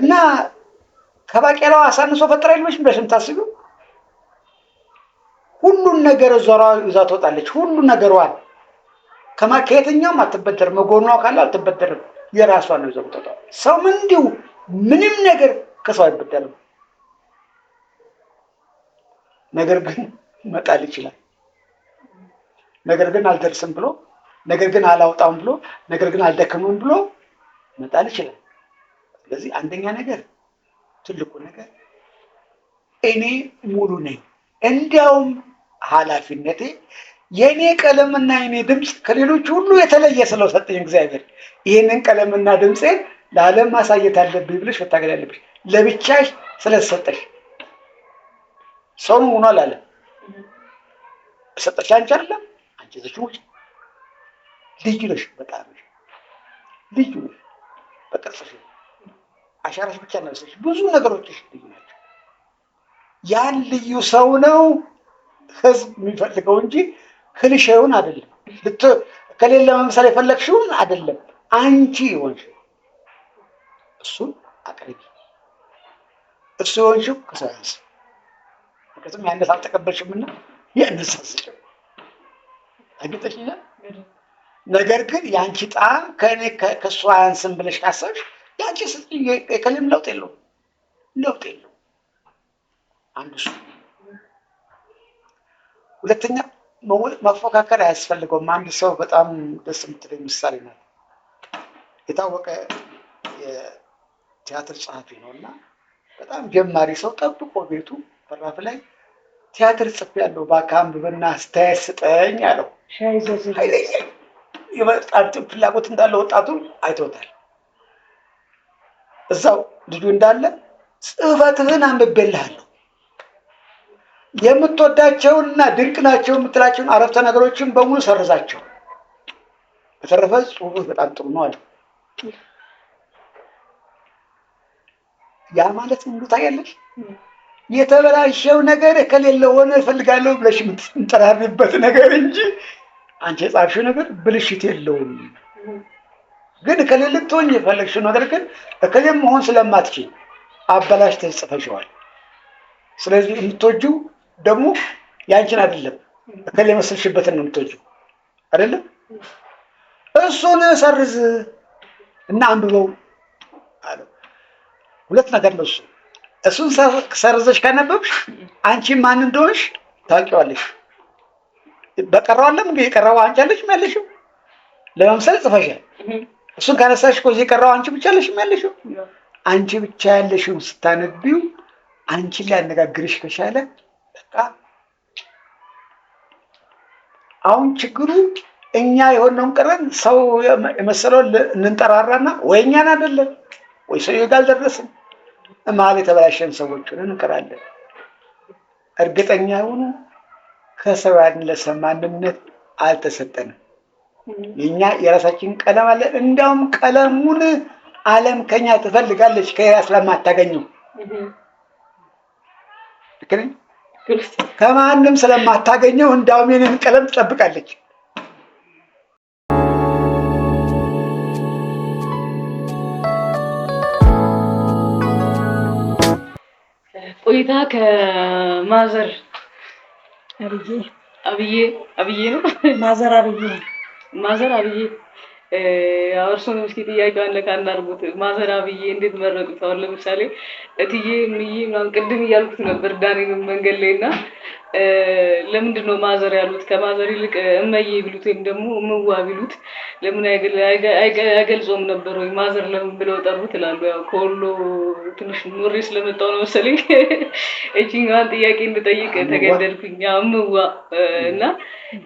እና ከባቄላዋ አሳንሶ ፈጠረ ይልምሽ ብለሽ የምታስቢው ሁሉን ነገር ዞራ ይዛ ትወጣለች። ሁሉ ነገሯን ከየትኛውም አትበደርም። መጎኗ ካለ አትበደርም። የራሷን ነው ይዛ የምትወጣው። ሰውም እንዲሁ ምንም ነገር ከሰው አይበደርም። ነገር ግን መጣል ይችላል። ነገር ግን አልደርስም ብሎ፣ ነገር ግን አላውጣም ብሎ፣ ነገር ግን አልደክምም ብሎ መጣል ይችላል። ስለዚህ አንደኛ ነገር ትልቁ ነገር እኔ ሙሉ ነኝ። እንዲያውም ኃላፊነቴ የእኔ ቀለምና የኔ ድምፅ ከሌሎች ሁሉ የተለየ ስለሰጠኝ እግዚአብሔር ይህንን ቀለምና ድምፄን ለዓለም ማሳየት አለብኝ ብለሽ መታገል አለብሽ። ለብቻሽ ስለተሰጠሽ ሰውን ሆኗል አለ ሰጠሽ አንቺ አይደለም አንቺ ዘች ውጭ ልዩ ነሽ፣ በጣም ልዩ ነሽ። በቅርጽሽ አሻራሽ ብቻ ነሽ፣ ብዙ ነገሮችሽ ልዩ ናቸው። ያን ልዩ ሰው ነው ህዝብ የሚፈልገው እንጂ ክልሼውን አይደለም። ከሌለ መምሰል የፈለግሽውን አይደለም። አንቺ የሆንሽው እሱን አቅርቢ። እሱ የሆንሽው ከሰው አያንስም። ምክንያቱም ያነስ አልተቀበልሽምና ያነስ አስጭም አግኝተሽኛል። ነገር ግን የአንቺ ጣዕም ከእኔ ከእሱ አያንስም ብለሽ ካሰብሽ የአንቺ የከሌም ለውጥ የለውም፣ ለውጥ የለውም። አንዱ እሱ። ሁለተኛ መፎካከር አያስፈልገውም። አንድ ሰው በጣም ደስ የምትለኝ ምሳሌ ናት። የታወቀ የቲያትር ጸሐፊ ነው እና በጣም ጀማሪ ሰው ጠብቆ ቤቱ በራፍ ላይ ቲያትር ጽፌያለሁ እባክህ አንብብና አስተያየት ስጠኝ አለው። ኃይለኛ የመጣት ፍላጎት እንዳለ ወጣቱ አይቶታል። እዛው ልጁ እንዳለ ጽሕፈትህን አንብቤልሃለሁ የምትወዳቸውንና ድንቅ ናቸው የምትላቸውን አረፍተ ነገሮችን በሙሉ ሰርዛቸው፣ በተረፈ ጽሑፍህ በጣም ጥሩ ነው አለ። ያ ማለት ምን ታያለሽ? የተበላሸው ነገር ከሌለ ሆነ እፈልጋለሁ ብለሽ የምትንጠራሪበት ነገር እንጂ አንቺ የጻፍሽው ነገር ብልሽት የለውም። ግን እከሌ ልትሆኝ የፈለግሽው ነገር ግን እከሌ መሆን ስለማትችል አበላሽተሽ ጽፈሽዋል። ስለዚህ የምትወጂው ደግሞ ያንቺን አይደለም፣ እከሌ የመሰልሽበትን ነው የምትወጂው አይደለም። እሱን ሰርዝ እና አንብበው አለው። ሁለት ነገር ነው እሱ። እሱን ሰርዘሽ ካነበብሽ አንቺ ማን እንደሆንሽ ታውቂዋለሽ። በቀረው አለም እንግዲህ የቀረው አንቺ አለሽም ያለሽው ለመምሰል ጽፈሻል። እሱን ካነሳሽ እኮ እዚህ የቀረው አንቺ ብቻ አለሽም ያለሽው። አንቺ ብቻ ያለሽውን ስታነቢው አንቺን ሊያነጋግርሽ ከቻለ በቃ። አሁን ችግሩ እኛ የሆነውን ቀረን ሰው የመሰለውን እንንጠራራና ወይ እኛን አይደለም ወይ ሰውዬው ጋር አልደረስን መሀል የተበላሸን ሰዎች ሆነን እንቀራለን። እርግጠኛ የሆኑ ከሰው ያነሰ ማንነት አልተሰጠንም። የኛ የራሳችን ቀለም አለን። እንዲያውም ቀለሙን ዓለም ከኛ ትፈልጋለች ከሌላ ስለማታገኘው። ልክ ነኝ? ከማንም ስለማታገኘው እንዲያውም የኔን ቀለም ትጠብቃለች። ቆይታ ከማዘር አብዬ አብዬ አብዬ ነው ማዘር አብዬ ማዘር አብዬ እርሱንም እስኪ ጥያቄዋን ለካ እናድርጉት። ማዘር አብዬ እንዴት መረጡት? አሁን ለምሳሌ እትዬ ምዬ ምናምን ቅድም እያልኩት ነበር ዳኔንም መንገድ ላይ እና ለምንድን ነው ማዘር ያሉት? ከማዘር ይልቅ እመዬ ቢሉት ወይም ደግሞ እምዋ ቢሉት ለምን አይገልጾም ነበር ወይ? ማዘር ለምን ብለው ጠሩት እላሉ። ያው ከወሎ ትንሽ ኖሬ ስለመጣሁ ነው መሰለኝ እቺኛዋን ጥያቄ እንድጠይቅ ተገደድኩኝ። እምዋ እና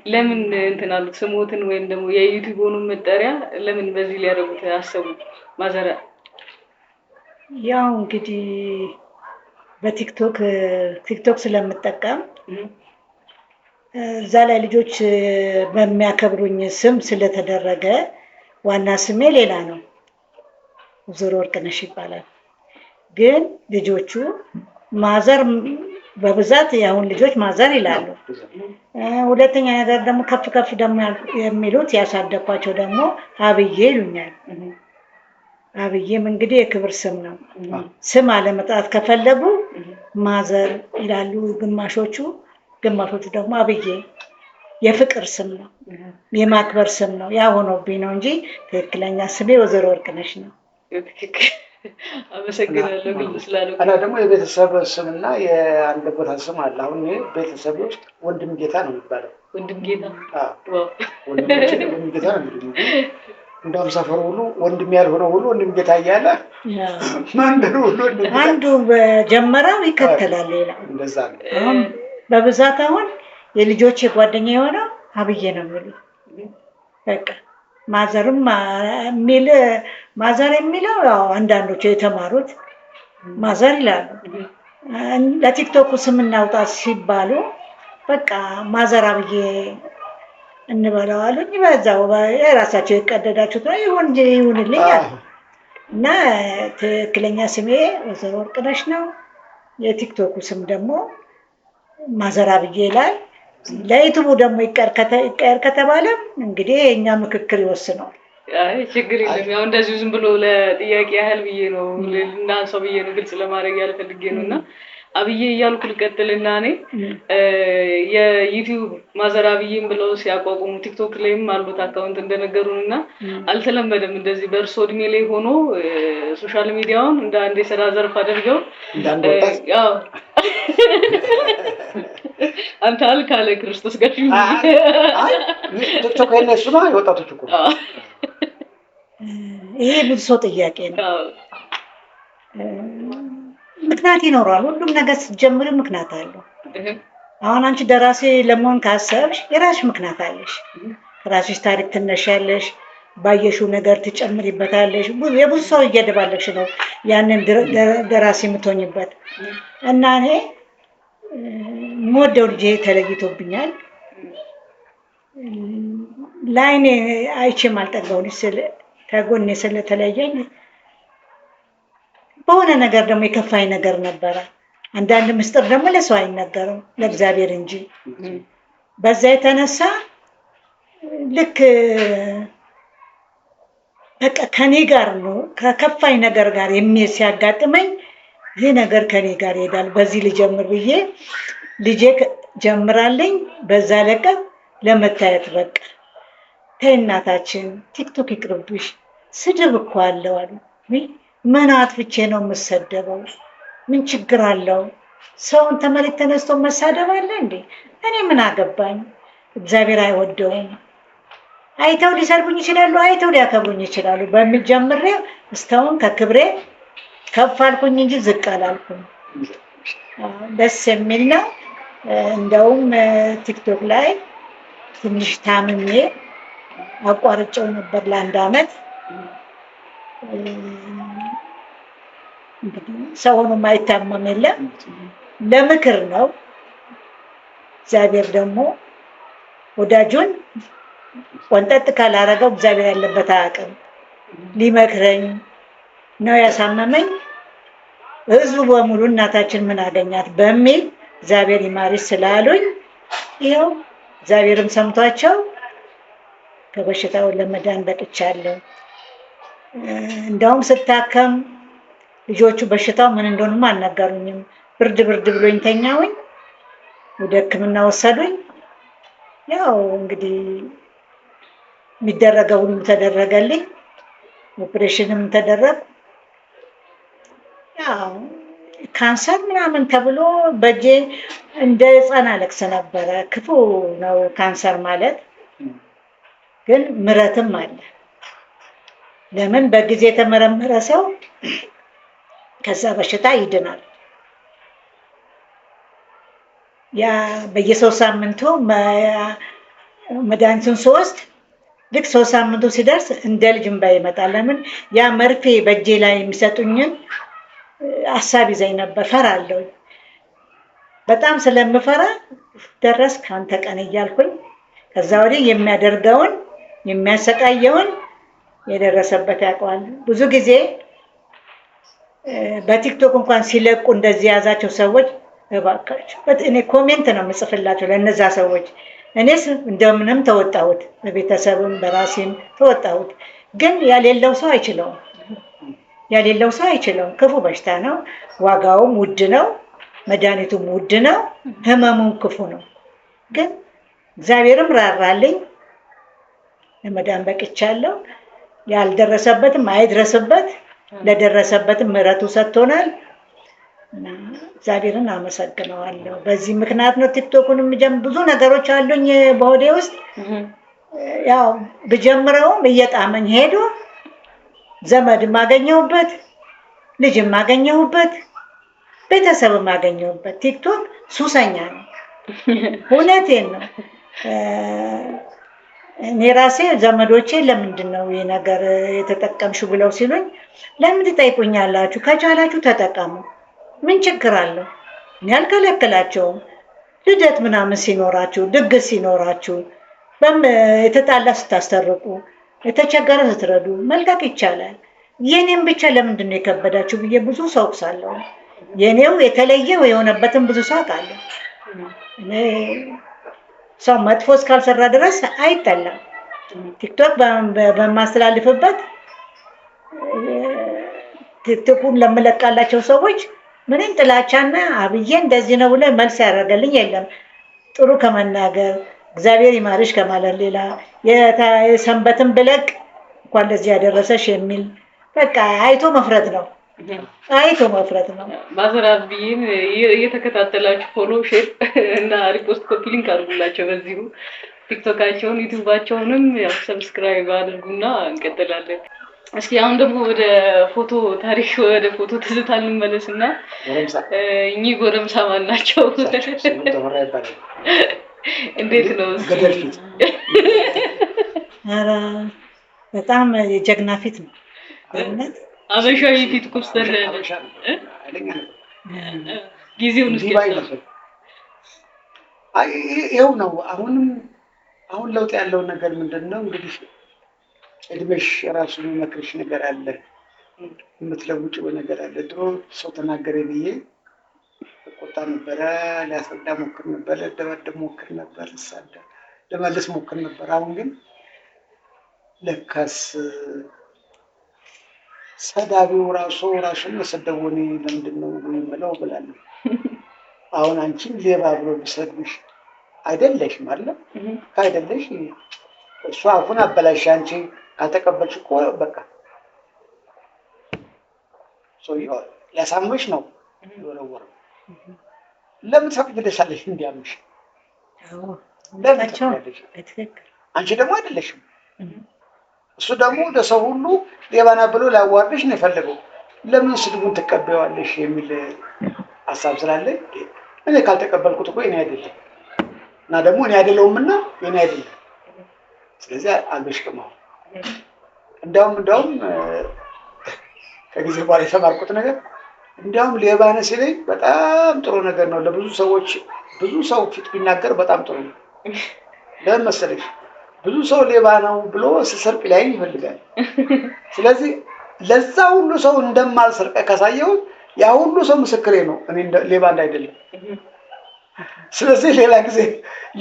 ለምን እንትን አሉት ስሞትን ወይም ደግሞ የዩቲዩቡን መጠሪያ ለምን በዚህ ሊያደርጉት አሰቡ? ማዘር ያው እንግዲህ በቲክቶክ ቲክቶክ ስለምጠቀም እዛ ላይ ልጆች በሚያከብሩኝ ስም ስለተደረገ ዋና ስሜ ሌላ ነው፣ ወይዘሮ ወርቅነሽ ይባላል። ግን ልጆቹ ማዘር በብዛት የአሁን ልጆች ማዘር ይላሉ። ሁለተኛ ነገር ደግሞ ከፍ ከፍ ደግሞ የሚሉት ያሳደግኳቸው ደግሞ አብዬ ይሉኛል። አብዬም እንግዲህ የክብር ስም ነው። ስም አለመጥራት ከፈለጉ ማዘር ይላሉ ግማሾቹ፣ ግማሾቹ ደግሞ አብዬ የፍቅር ስም ነው፣ የማክበር ስም ነው። ያ ሆኖብኝ ነው እንጂ ትክክለኛ ስሜ ወይዘሮ ወርቅነሽ ነው። ትክክል። አመሰግናለሁ ግልጽ ስላሉ። እና ደግሞ የቤተሰብ ስምና የአንድ ቦታ ስም አለ። አሁን እኔ ቤተሰብ ውስጥ ወንድም ጌታ ነው የሚባለው። ወንድም ጌታ። አዎ፣ wow። ወንድሞቼ ወንድም ጌታ ነው የሚሉኝ። እንደውም ሰፈሩ ሁሉ ወንድም ያልሆነ ሁሉ ወንድም ጌታ እያለ መንደሩ ሁሉ ወንድም ጌታ አንዱ በጀመረው ይከተላል ሌላው። እንደዛ ነው። አሁን በብዛት አሁን የልጆቼ ጓደኛ የሆነው አብዬ ነው የሚሉት። በቃ ማዘርም የሚል ማዘር የሚለው ያው አንዳንዶቹ የተማሩት ማዘር ይላሉ። ለቲክቶኩ ስም እናውጣ ሲባሉ በቃ ማዘር አብዬ እንበለው አሉኝ። በዛው የራሳቸው የቀደዳችሁት ነው ይሁን እንጂ ይሁንልኝ አሉ። እና ትክክለኛ ስሜ ወይዘሮ ወርቅነሽ ነው። የቲክቶኩ ስም ደግሞ ማዘር አብዬ ይላል። ለዩቱቡ ደግሞ ይቀየር ከተባለም እንግዲህ የእኛ ምክክር ይወስነዋል። አይ ችግር የለም። ያው እንደዚሁ ዝም ብሎ ለጥያቄ ያህል ብዬ ነው እንዳንሰው ብዬ ነው፣ ግልጽ ለማድረግ ያህል ፈልጌ ነው። እና አብዬ እያልኩ ልቀጥልና እኔ የዩቲዩብ ማዘር አብዬም ብለው ሲያቋቁሙ ቲክቶክ ላይም አሉት account እንደነገሩን እና አልተለመደም እንደዚህ በእርሶ እድሜ ላይ ሆኖ social media ውን እንደ አንድ የስራ ዘርፍ አድርገው እንደ አንድ ወጣት። ያው አንተ አልክ አለ ክርስቶስ ጋር። አይ ቲክቶክ የእነሱ ነው፣ የወጣቶች እኮ ነው። ይሄ ብዙ ሰው ጥያቄ ነው። ምክንያት ይኖረዋል። ሁሉም ነገር ስትጀምሪ ምክንያት አለው። አሁን አንቺ ደራሲ ለመሆን ካሰብሽ የራስሽ ምክንያት አለሽ። ከራስሽ ታሪክ ትነሻለሽ፣ ባየሽው ነገር ትጨምሪበታለሽ። የብዙ ሰው እየደባለቅሽ ነው ያንን ደራሲ የምትሆኝበት። እና እኔ የምወደው ልጄ ተለይቶብኛል። ለዓይኔ አይቼም አልጠግበው ልጅ ከጎኔ ስለተለየኝ በሆነ ነገር ደግሞ የከፋኝ ነገር ነበረ። አንዳንድ ምስጢር ደግሞ ለሰው አይነገርም ለእግዚአብሔር እንጂ። በዛ የተነሳ ልክ በቃ ከኔ ጋር ነው ከከፋኝ ነገር ጋር የሚል ሲያጋጥመኝ ይህ ነገር ከኔ ጋር ይሄዳል፣ በዚህ ልጀምር ብዬ ልጄ ጀምራለኝ። በዛ ለቀቅ ለመታየት በቃ ተይ እናታችን ቲክቶክ ይቅርብሽ፣ ስድብ እኮ አለው አሉ። ውይ ምን አጥፍቼ ነው የምሰደበው? ምን ችግር አለው? ሰውን ተመሬት ተነስቶ መሳደብ አለ እንዴ? እኔ ምን አገባኝ? እግዚአብሔር አይወደውም። አይተው ሊሰርቡኝ ይችላሉ፣ አይተው ሊያከብሩኝ ይችላሉ በሚል ጀምሬ እስካሁን ከክብሬ ከፍ አልኩኝ እንጂ ዝቅ አላልኩም። ደስ የሚል ነው። እንደውም ቲክቶክ ላይ ትንሽ ታምሜ አቋርጬው ነበር ለአንድ አመት። እንግዲህ ሰው ሆኖ የማይታመም የለም። ለምክር ነው። እግዚአብሔር ደግሞ ወዳጁን ቆንጠጥ ካላረገው እግዚአብሔር ያለበት አያውቅም። ሊመክረኝ ነው ያሳመመኝ። ህዝቡ በሙሉ እናታችን ምን አገኛት በሚል እግዚአብሔር ይማርሽ ስላሉኝ ይኸው እግዚአብሔርም ሰምቷቸው ከበሽታው ለመዳን በቅቻለሁ። እንደውም ስታከም ልጆቹ በሽታው ምን እንደሆነም አልነገሩኝም። ብርድ ብርድ ብሎኝ ተኛሁኝ። ወደ ሕክምና ወሰዱኝ። ያው እንግዲህ የሚደረገው ሁሉ ተደረገልኝ። ኦፕሬሽንም ተደረገ። ያው ካንሰር ምናምን ተብሎ በእጄ እንደ ሕፃን አለቅስ ነበረ። ክፉ ነው ካንሰር ማለት፣ ግን ምረትም አለ። ለምን በጊዜ የተመረመረ ሰው ከዛ በሽታ ይድናል። ያ በየሶስት ሳምንቱ መድኃኒቱን ስወስድ ልክ 3 ሳምንቱ ሲደርስ እንደ ልጅ እምባ ይመጣል። ለምን ያ መርፌ በእጄ ላይ የሚሰጡኝን ሀሳብ ይዘኝ ነበር። ፈራለሁ። በጣም ስለምፈራ ደረስ ካንተ ቀን እያልኩኝ ከዛ ወዲህ የሚያደርገውን የሚያሰቃየውን የደረሰበት ያውቀዋል። ብዙ ጊዜ በቲክቶክ እንኳን ሲለቁ እንደዚህ የያዛቸው ሰዎች እባካችሁ እኔ comment ነው የምጽፍላቸው ለነዛ ሰዎች። እኔስ እንደምንም ተወጣሁት፣ በቤተሰብም በራሴም ተወጣሁት። ግን ያሌለው ሰው አይችለውም። የሌለው ሰው አይችለውም። ክፉ በሽታ ነው። ዋጋውም ውድ ነው፣ መድኃኒቱም ውድ ነው፣ ህመሙም ክፉ ነው። ግን እግዚአብሔርም ራራልኝ፣ ለመዳን በቅቻለሁ። ያልደረሰበትም አይድረስበት፣ ለደረሰበትም ምሕረቱ ሰጥቶናል እና እግዚአብሔርን አመሰግነዋለሁ። በዚህ ምክንያት ነው ቲክቶኩን የምጀምር። ብዙ ነገሮች አሉኝ በሆዴ ውስጥ፣ ያው ብጀምረውም እየጣመኝ ሄዶ ዘመድም አገኘሁበት፣ ልጅም አገኘሁበት፣ ቤተሰብም አገኘሁበት። ቲክቶክ ሱሰኛ ነው። እውነቴን ነው። እኔ ራሴ ዘመዶቼ ለምንድን ነው ይህ ነገር የተጠቀምሽው ብለው ሲሉኝ፣ ለምን ትጠይቁኛላችሁ? ከቻላችሁ ተጠቀሙ፣ ምን ችግር አለው? እኔ አልከለክላቸውም። ልደት ምናምን ሲኖራችሁ፣ ድግስ ሲኖራችሁ፣ የተጣላ ስታስተርቁ፣ የተቸገረ ስትረዱ መልቀቅ ይቻላል። የኔም ብቻ ለምንድን ነው የከበዳችሁ ብዬ ብዙ ሰው ወቅሳለሁ። የኔው የተለየ የሆነበትን ብዙ ሰው አውቃለሁ። እኔ ሰው መጥፎ እስካልሰራ ድረስ አይጠላም። ቲክቶክ በማስተላልፍበት ቲክቶኩን ለምለቃላቸው ሰዎች ምንም ጥላቻና አብዬ እንደዚህ ነው ብሎ መልስ ያደረገልኝ የለም። ጥሩ ከመናገር እግዚአብሔር ይማርሽ ከማለት ሌላ፣ የሰንበትን ብለቅ እንኳን ለዚህ ያደረሰሽ የሚል፣ በቃ አይቶ መፍረድ ነው። አይቶ መፍረድ ነው። Mother አብዬን እየተከታተላችሁ follow፣ share እና repost፣ copy link አድርጉላቸው። በዚሁ ቲክቶካቸውን ዩቲዩባቸውንም ያው subscribe አድርጉና እንቀጥላለን። እስኪ አሁን ደግሞ ወደ ፎቶ ታሪክ፣ ወደ ፎቶ ትዝታ እንመለስና ጎረምሳ። እኚህ ጎረምሳ ማን ናቸው? ስዩም ተፈራ ይባላል። እንዴት ነው እስኪ? ገደል ፊት። ኧረ በጣም የጀግና ፊት ነው በእውነት። አበሻዊ ፊት ኮስተር ያለ። አበሻ ነበር። ኃይለኛ ነበር። ጊዜውን እስኪ እንዲህ ባይ ያስታውሱ። ነበር። አይ ይኸው ነው። አሁንም አሁን ለውጥ ያለው ነገር ምንድን ነው እንግዲህ፣ እድሜሽ ራሱ የሚመክርሽ ነገር አለ፣ የምትለውጭው ነገር አለ። ድሮ ሰው ተናገረ ብዬ እቆጣ ነበረ፣ ሊያስረዳ ሞክር ነበር፣ ልደበደብ ሞክር ነበር፣ ልሳደብ ልመልስ ሞክር ነበር። አሁን ግን ለካስ ሰዳቢው ራሱ ራሱን መሰደቡ እኔ ለምንድን ነው የምለው ብላለሁ። አሁን አንቺን ሌባ ብሎ ቢሰድብሽ አይደለሽም አለ ካይደለሽ እሱ አፉን አበላሽ። አንቺ ካልተቀበልሽ እኮ በቃ ሰውዬው ሊያሳምሽ ነው የወረወረው። ለምን ትፈቅጂለታለሽ እንዲያምሽ? አዎ፣ ለምን እውነታቸው ትፈቅጂያለሽ? በትክክል። አንቺ ደግሞ አይደለሽም። እሱ ደግሞ ለሰው ሁሉ ሌባ ናት ብሎ ሊያዋርድሽ ነው የፈለገው። ለምን ስድቡን ትቀበይዋለሽ የሚል ሀሳብ ስላለ፣ እኔ ካልተቀበልኩት እኮ የኔ አይደለም እና ደግሞ እኔ አይደለሁም እና የኔ አይደለም። ስለዚህ አልበሽቅም። አሁን እንዲያውም ከጊዜ በኋላ የተማርኩት ነገር፣ እንዲያውም ሌባ ነህ ሲለኝ በጣም ጥሩ ነገር ነው። ለብዙ ሰዎች ብዙ ሰው ፊት ቢናገር በጣም ጥሩ ነው። ለምን መሰለሽ? ብዙ ሰው ሌባ ነው ብሎ ስሰርቅ ሊያይኝ ይፈልጋል። ስለዚህ ለዛ ሁሉ ሰው እንደማልሰርቅ ካሳየሁት ያ ሁሉ ሰው ምስክሬ ነው እኔ ሌባ እንዳይደለም። ስለዚህ ሌላ ጊዜ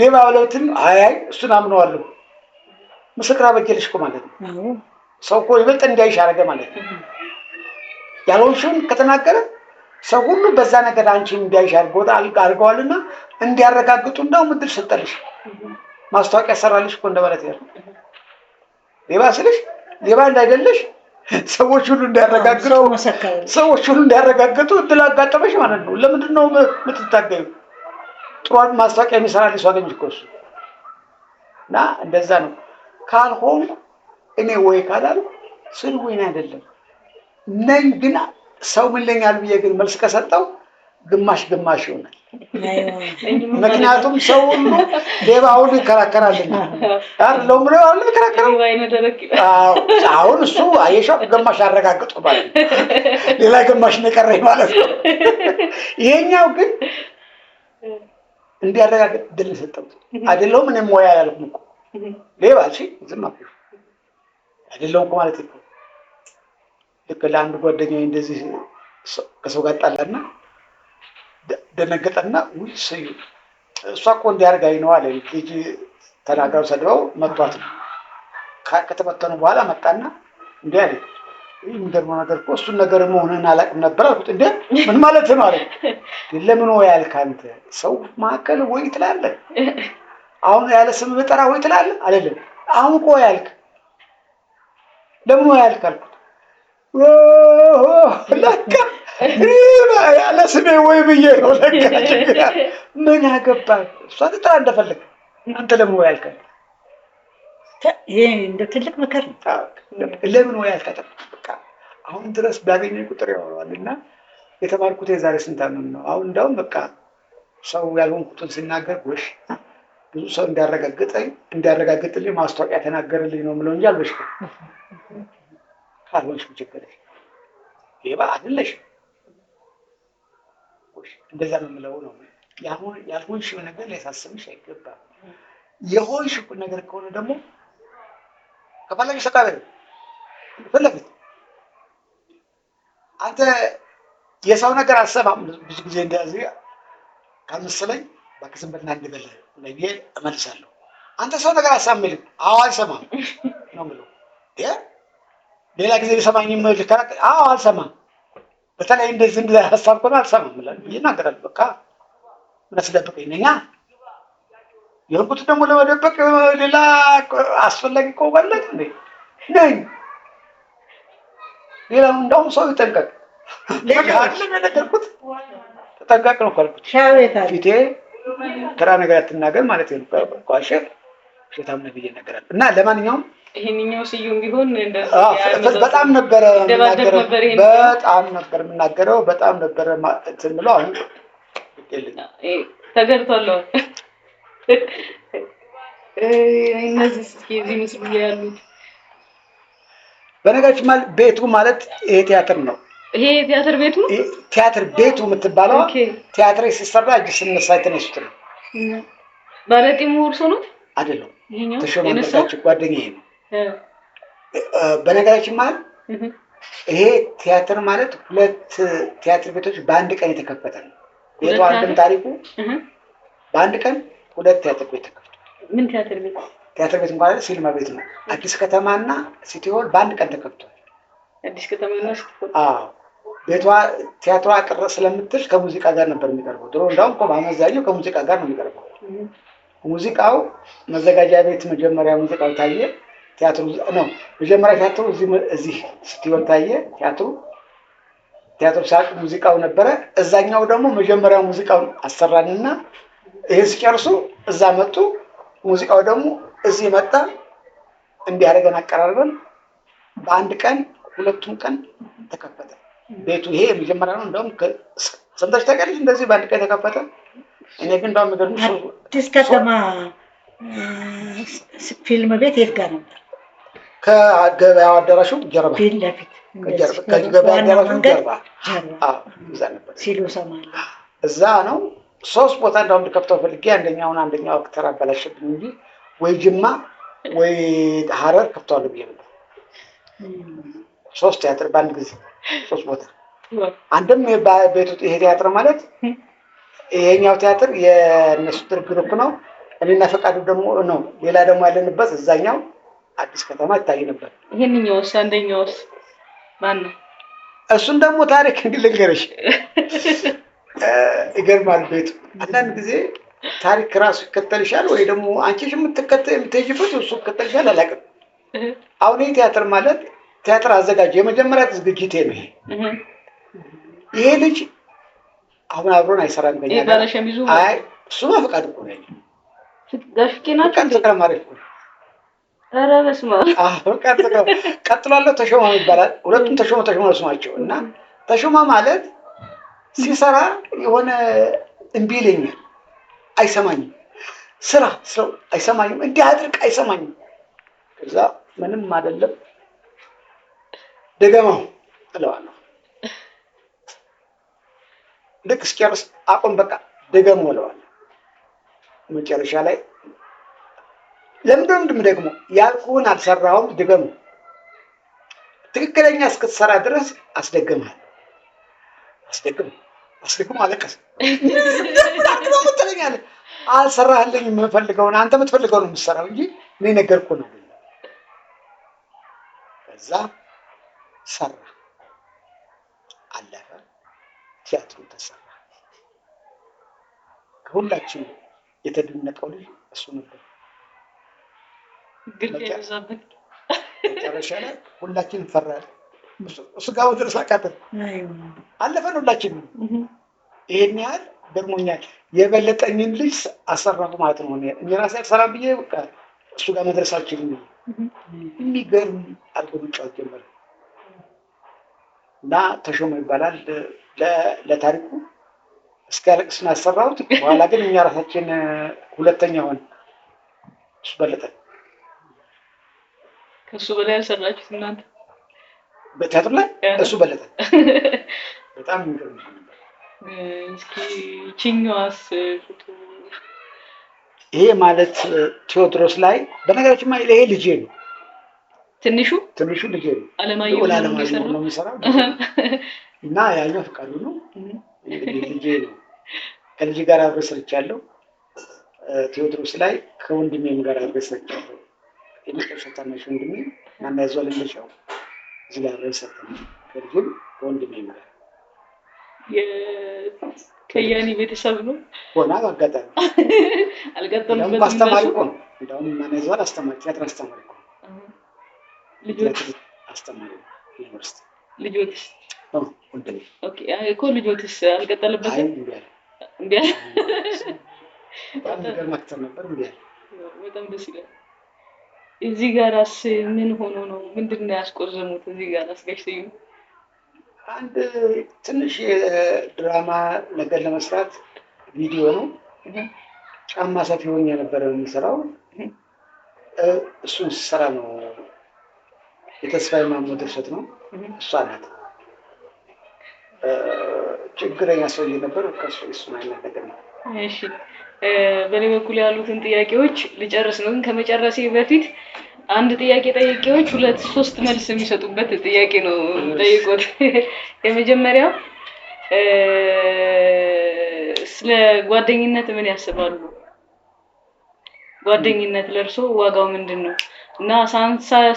ሌባ ብለውትም አይ አይ እሱን አምነዋለሁ፣ ምስክር አበጀልሽ እኮ ማለት ነው። ሰው እኮ ይበልጥ እንዲያይሽ አደረገ ማለት ነው። ያልሆንሽውን ከተናገረ ሰው ሁሉ በዛ ነገር አንቺን እንዲያይሽ አድርገዋልና እንዲያረጋግጡ እንደውም እድል ሰጠልሽ። ማስታወቂያ ሰራልሽ እኮ እንደማለት ነው። ሌባ ስልሽ ሌባ እንዳይደለሽ ሰዎች ሁሉ እንዲያረጋግጡ ሰው መሰከረ። ሰዎች ሁሉ እንዲያረጋግጡ እድል አጋጠመሽ ማለት ነው። ለምንድን ነው የምትታገዩ? ጥሩ ማስታወቂያ የሚሰራልሽ ሰው አገኘሽ እኮ እሱ። እና እንደዛ ነው። ካልሆንኩ እኔ ወይ ካላልኩ ስድቡ የእኔ አይደለም ነኝ፣ ግን ሰው ምን ይለኛል ብዬ ግን መልስ ከሰጠው ግማሽ ግማሽ ይሆናል። ምክንያቱም ሰው ሁሉ ሌባ ሁሉ ይከራከራልና አይደለሁም ብሎ አይደል የሚከራከረው? ሌባ አይነ ደረቅ ይላል። አዎ፣ አሁን እሱ አየሻው ግማሽ አረጋግጡ ማለት ነው። ሌላ ግማሽ ነው የቀረኝ ማለት ነው። ይሄኛው ግን እንዲያረጋግጥ ድል ሰጠው። አይደለሁም እኔም ሙያ ያልኩም እኮ ሌባ እሺ፣ ዝም አልኩሽ። አይደለሁም እኮ ማለት እኮ ልክ ለአንድ ጓደኛዬ እንደዚህ ከሰው ጋር ጣላና ደነገጠና ውይ ስዩ እሷ እኮ እንዲያርጋኝ ነው አለ። ልጅ ተናግረው ሰድበው መቷት ነው። ከተመተኑ በኋላ መጣና እንዲህ አለ፣ የሚገርመው ነገር እኮ እሱን ነገር መሆንህን አላውቅም ነበር አልኩት። እንደ ምን ማለት ነው አለ። ለምን ወይ ያልክ አንተ ሰው መካከል ወይ ትላለህ፣ አሁን ያለ ስም ብጠራ ወይ ትላለህ አይደለም። አሁን እኮ ያልክ ለምን ወይ ያልክ አልኩት። ለካ ያለ ስሜ ወይ ብዬ ነው ለካ ችግር። ምን አገባህ? እሷ ትጥራ እንደፈለግ፣ አንተ ለምን ወይ ያልክ? ይሄ እንደ ትልቅ ምክር ነው። ለምን ወይ ያልክ? በቃ አሁን ድረስ ቢያገኘኝ ቁጥር ያወራዋል። እና የተማርኩት የዛሬ ስንት ዓመት ነው። አሁን እንዳውም በቃ ሰው ያልሆንኩትን ሲናገር ጎሽ ብዙ ሰው እንዲያረጋግጠኝ እንዲያረጋግጥልኝ ማስታወቂያ ተናገረልኝ ነው የምለው እንጂ አልበሽኩም። ካልሆንሽ ችግር ሌባ አይደለሽ፣ እንደዛ ነው የምለው ነው። ያልሆንሽው ነገር ሊያሳስብሽ አይገባም። የሆንሽ ነገር ከሆነ ደግሞ ከፈለግሽ ተቃበል ፈለግት አንተ የሰው ነገር አልሰማም። ብዙ ጊዜ እንደዚህ ካልመሰለኝ እባክህ ዝም በልና እንበል ብዬ እመልሳለሁ። አንተ ሰው ነገር አልሰማም የሚልህ፣ አዎ አልሰማም ነው የምለው። ሌላ ጊዜ ሊሰማኝ ልከራከር፣ አዎ አልሰማም። በተለይ እንደዚህ እንደ ሀሳብ ከሆነ አልሰማም ብዬ እናገራለሁ። በቃ ምን አስደብቀኝ ነኛ የሆንኩት ደግሞ ለመደበቅ ሌላ አስፈላጊ ቆባለት እንዴ ነኝ። ሌላው እንደውም ሰው ይጠንቀቅ። አይደለም የነገርኩት፣ ተጠንቀቅ ነው ካልኩት ፊቴ ተራ ነገር አትናገር ማለት ነው። ቋሸ ውሸታም ነህ ብዬ እናገራለሁ። እና ለማንኛውም ይሄንኛው ስዩም ቢሆን በጣም ነበረ የምናገረው፣ በጣም ነበር የምናገረው፣ በጣም ነበረ እንትን የምለው። አሁን ተገርቷል። እነዚህ እስኪ እዚህ ምስሉ ላይ ያሉት በነገራችን ማለት ቤቱ ማለት ይሄ ቲያትር ነው። ይሄ ቲያትር ቤቱ ነው። ቲያትር ቤቱ የምትባለው ቲያትር ሲሰራ እጅ ስነሳ የተነሱት ነው። ባለጢሙ እርሶ ነው አይደለም? ተሾመ አንዳርጋቸው ጓደኛዬ ነው። በነገራችን ማለት ይሄ ቲያትር ማለት ሁለት ቲያትር ቤቶች በአንድ ቀን የተከፈተ ነው። ቤቱ አንድም ታሪኩ በአንድ ቀን ሁለት ቲያትር ቤት ተከፍቷል። ምን ቲያትር ቤት? ቲያትር ቤት እንኳን ሲኒማ ቤት ነው። አዲስ ከተማና ሲቲ ሆል በአንድ ቀን ተከፍቷል። አዲስ ከተማና ሲቲ ሆል። አዎ፣ ቤቷ ቲያትሯ ቅር ስለምትል ከሙዚቃ ጋር ነበር የሚቀርበው። ድሮ እንዳውም እኮ በአመዛኙ ከሙዚቃ ጋር ነው የሚቀርበው። ሙዚቃው መዘጋጃ ቤት መጀመሪያ ሙዚቃው ታየ። ቲያትሩ ነው መጀመሪያ ቲያትሩ እዚህ ሲቲ ሆል ታየ። ቲያትሩ ሳቅ ሙዚቃው ነበረ። እዛኛው ደግሞ መጀመሪያ ሙዚቃውን አሰራንና ይሄን ሲጨርሱ እዛ መጡ። ሙዚቃው ደግሞ እዚህ መጣ። እንዲህ አድርገን አቀራርበን በአንድ ቀን ሁለቱም ቀን ተከፈተ ቤቱ። ይሄ የመጀመሪያ ነው። እንደውም ሰምተሽ ታውቂያለሽ? እንደዚህ በአንድ ቀን ተከፈተ። እኔ ግን እንደውም የሚገርምሽ አዲስ ከተማ ፊልም ቤት የት ጋር ነበር? ከገበያው አዳራሹ ጀርባ፣ ፊት ለፊት ከገበያ አዳራሹ ጀርባ እዛ ነበር ሲሉ እሰማለሁ። እዛ ነው። ሶስት ቦታ እንደውም ልከፍተው ፈልጌ አንደኛውን አንደኛው actor አበላሸብኝ እንጂ ወይ ጅማ ወይ ሀረር ከፍተዋለሁ ብዬ ነበር። ሶስት ቲያትር በአንድ ጊዜ ሶስት ቦታ። አንድም ቤቱ ይሄ ቲያትር ማለት ይሄኛው ቲያትር የእነሱ group ነው። እኔና ፈቃዱ ደግሞ ነው። ሌላ ደግሞ ያለንበት እዛኛው አዲስ ከተማ ይታይ ነበር። ይሄንኛውስ አንደኛውስ ማን ነው? እሱን ደግሞ ታሪክ ልንገርሽ። ይገርማል። ቤቱ አንዳንድ ጊዜ ታሪክ ራሱ ይከተልሻል ወይ ደግሞ አንቺ የምትሄጂበት እሱ ይከተልሻል። አላውቅም። አሁን ይህ ቲያትር ማለት ቲያትር አዘጋጅ የመጀመሪያ ዝግጅቴ ነው። ይሄ ልጅ አሁን አብሮን አይሰራም ከእኛ ጋር። አይ እሱማ ፈቃድ እኮ ነው። ጋሽ ናቸው። ተክለ ማርያም እኮ ነው። ኧረ በስመ አብ። ፈቃድ ተክለ ቀጥሏለሁ። ተሾመ ይባላል። ሁለቱም ተሾመ ተሾመ ስማቸው እና ተሾመ ማለት ሲሰራ የሆነ እምቢ ይለኛል፣ አይሰማኝም። ስራ ስለው አይሰማኝም፣ እንዲህ አድርግ አይሰማኝም። ከዛ ምንም አይደለም ደገመው እለዋለሁ። ልክ እስኪጨርስ አቁም በቃ ደገመው እለዋለሁ። መጨረሻ ላይ ለምንድን ነው ደግሞ ያልኩህን አልሰራሁም፣ ድገመው። ትክክለኛ እስክትሰራ ድረስ አስደግምሃል። አስደግም አስደግሞ አለቀሰ። ትለኛለህ አልሰራህልኝ የምፈልገውን አንተ የምትፈልገውን የምትሰራው እንጂ እኔ ነገርኩህ ነው። ከዛ ሰራ፣ አለፈ። ቲያትሩ ተሰራ። ከሁላችን የተደነቀው ልጅ እሱ ነበር። ግልጽ የበዛበት። መጨረሻ ላይ ሁላችን ፈራል። እሱ ጋር መድረስ አቃተን። አለፈን ሁላችን። ይሄን ያህል ገርሞኛል። የበለጠኝን ልጅ አሰራሁ ማለት ነው። እኔ ራሴ አልሰራም ብዬ በቃ እሱ ጋር መድረስ አልችልም። የሚገርም አድርጎ መጫወት ጀመረ እና ተሾመ ይባላል። ለታሪኩ እስኪያለቅስ ነው ያሰራሁት። በኋላ ግን እኛ ራሳችን ሁለተኛ ሆን፣ እሱ በለጠን። ከእሱ በላይ ያልሰራችሁት እናንተ። በቲያትር ላይ እሱ በለጠን። በጣም የሚገርም ነበር። እስኪ ይችኛዋስ ፎቶ? ይሄ ማለት ቴዎድሮስ ላይ፣ በነገራችን ላይ ይሄ ልጄ ነው። ትንሹ? ትንሹ ልጄ ነው። አለማየሁ። ልዑል ነው አለማየሁ የሰራው? ነው የሚሰራው እና ያኛው ፈቃዱ ነው። እንግዲህ ልጄ ነው። ከልጄ ጋር አብሬ ሰርቻለሁ። ቴዎድሮስ ላይ ከወንድሜም ጋር አብሬ ሰርቻለሁ። የመጨረሻ ታናሽ ወንድሜ ማናያዟል እንደሻው እዚህ ላይ አብረን ሰርተናል። ከልጄም ከወንድሜም ጋር። ከያኒ ቤተሰብ ነው። ሆና በአጋጣሚ እንደውም አልቀጠሉበትም። እኮ አስተማሪ እነሱ? እኮ ነው። እንደውም ማናያዟል አስተማሪ፣ ቲያትር አስተማሪ እኮ ነው። ልጆች? ቲያትር አስተማሪ ነው ዩኒቨርሲቲ። ልጆትስ? ነው ወንድሜ። Okay፣ አይ እኮ ልጆትስ አይ አልቀጠለበትም? እምቢ አለ። እምቢ አለ። በጣም የሚገርም actor ነበር። እምቢ አለ። በጣም ደስ ይላል። እዚህ ጋራስ ምን ሆኖ ነው? ምንድን ነው ያስቆዘሙት? እዚህ ጋራስ ጋሽ ስዩም? አንድ ትንሽ የድራማ ነገር ለመስራት ቪዲዮ ነው። ጫማ ሰፊ ሆኜ ነበረ የምሰራው። እሱን ስሰራ ነው፣ የተስፋዬ ማሞ ድርሰት ነው። እሷ ናት ችግረኛ ሰውዬ ነበር። ከሱ እሱን አይነት ነገር ነው። እሺ፣ በእኔ በኩል ያሉትን ጥያቄዎች ልጨርስ ነው። ግን ከመጨረሴ በፊት አንድ ጥያቄ ጠይቄዎች ሁለት ሶስት መልስ የሚሰጡበት ጥያቄ ነው ጠይቆት። የመጀመሪያው ስለ ጓደኝነት ምን ያስባሉ? ጓደኝነት ለእርሶ ዋጋው ምንድን ነው? እና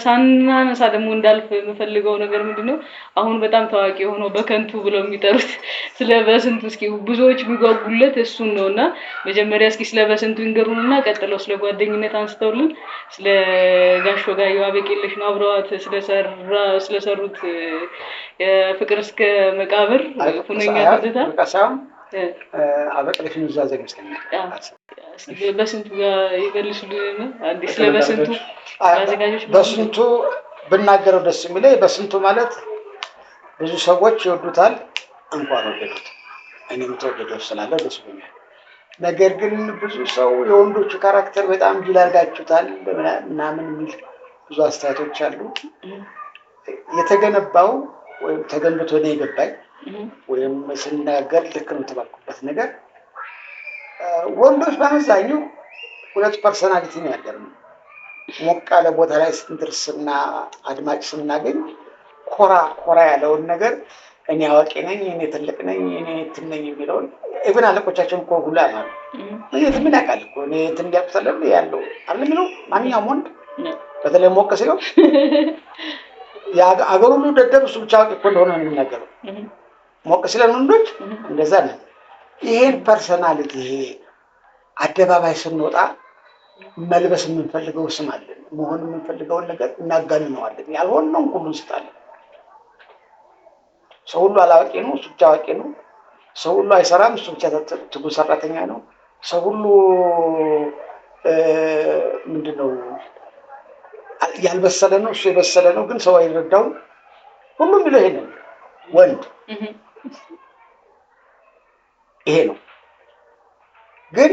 ሳናነሳ ደግሞ እንዳልፍ የምፈልገው ነገር ምንድን ነው? አሁን በጣም ታዋቂ የሆነው በከንቱ ብለው የሚጠሩት ስለ በስንቱ እስኪ፣ ብዙዎች የሚጓጉለት እሱን ነው። እና መጀመሪያ እስኪ ስለ በስንቱ ይንገሩን እና ቀጥለው ስለ ጓደኝነት አንስተውልን ስለ ጋሽ ወጋየሁ አበቄለሽ ነው አብረዋት ስለሰሩት የፍቅር እስከ መቃብር ሁነኛ ትዝታ። በቃ ሳይሆን አበቅለሽ ኑዛዜ ይመስለኛል። እስኪ በስንቱ ጋር ይመልሱልን። አንዴ ስለ በስንቱ አዘጋጆች። በስንቱ ብናገረው ደስ የሚለኝ፣ በስንቱ ማለት ብዙ ሰዎች ይወዱታል፣ እንኳን ወደዱት። እኔም ተወደደው ስላለ ደስ ብሎኛል። ነገር ግን ብዙ ሰው የወንዶቹ character በጣም ጅል አድርጋችሁታል ምናምን የሚል ብዙ አስተያየቶች አሉ። የተገነባው ወይም ተገንብቶ ነው የገባኝ ወይም ስናገር ልክ ነው የተባልኩበት ነገር፣ ወንዶች በአመዛኙ ሁለት personality ነው ያለን። ሞቅ ያለ ቦታ ላይ ስንደርስና አድማጭ ስናገኝ ኮራ ኮራ ያለውን ነገር፣ እኔ አዋቂ ነኝ፣ እኔ ትልቅ ነኝ፣ እኔ እንትን ነኝ የሚለውን፣ even አለቆቻቸውን እኮ ሁሉ ያማሉ። እኔ እንትን ምን ያውቃል እኮ፣ እኔ እንትን እንዲያውቁት ያለው አለ የሚለው ማንኛውም ወንድ በተለይ ሞቅ ሲለው አገር ሁሉ ደደብ እሱ ብቻ አዋቂ እኮ እንደሆነ ነው የሚናገረው። ሞቅ ሲለን ወንዶች እንደዛ ነን። ይሄን personality ይሄ አደባባይ ስንወጣ መልበስ የምንፈልገው ስም አለን። መሆን የምንፈልገውን ነገር እናጋንነዋለን። ያልሆነውን ሁሉ እንስጣለን። ሰው ሁሉ አላዋቂ ነው፣ እሱ ብቻ አዋቂ ነው። ሰው ሁሉ አይሰራም፣ እሱ ብቻ ትጉህ ሰራተኛ ነው። ሰው ሁሉ ምንድን ነው ያልበሰለ ነው፣ እሱ የበሰለ ነው፣ ግን ሰው አይረዳውም። ሁሉም የሚለው ይሄ ነው። ወንድ ይሄ ነው። ግን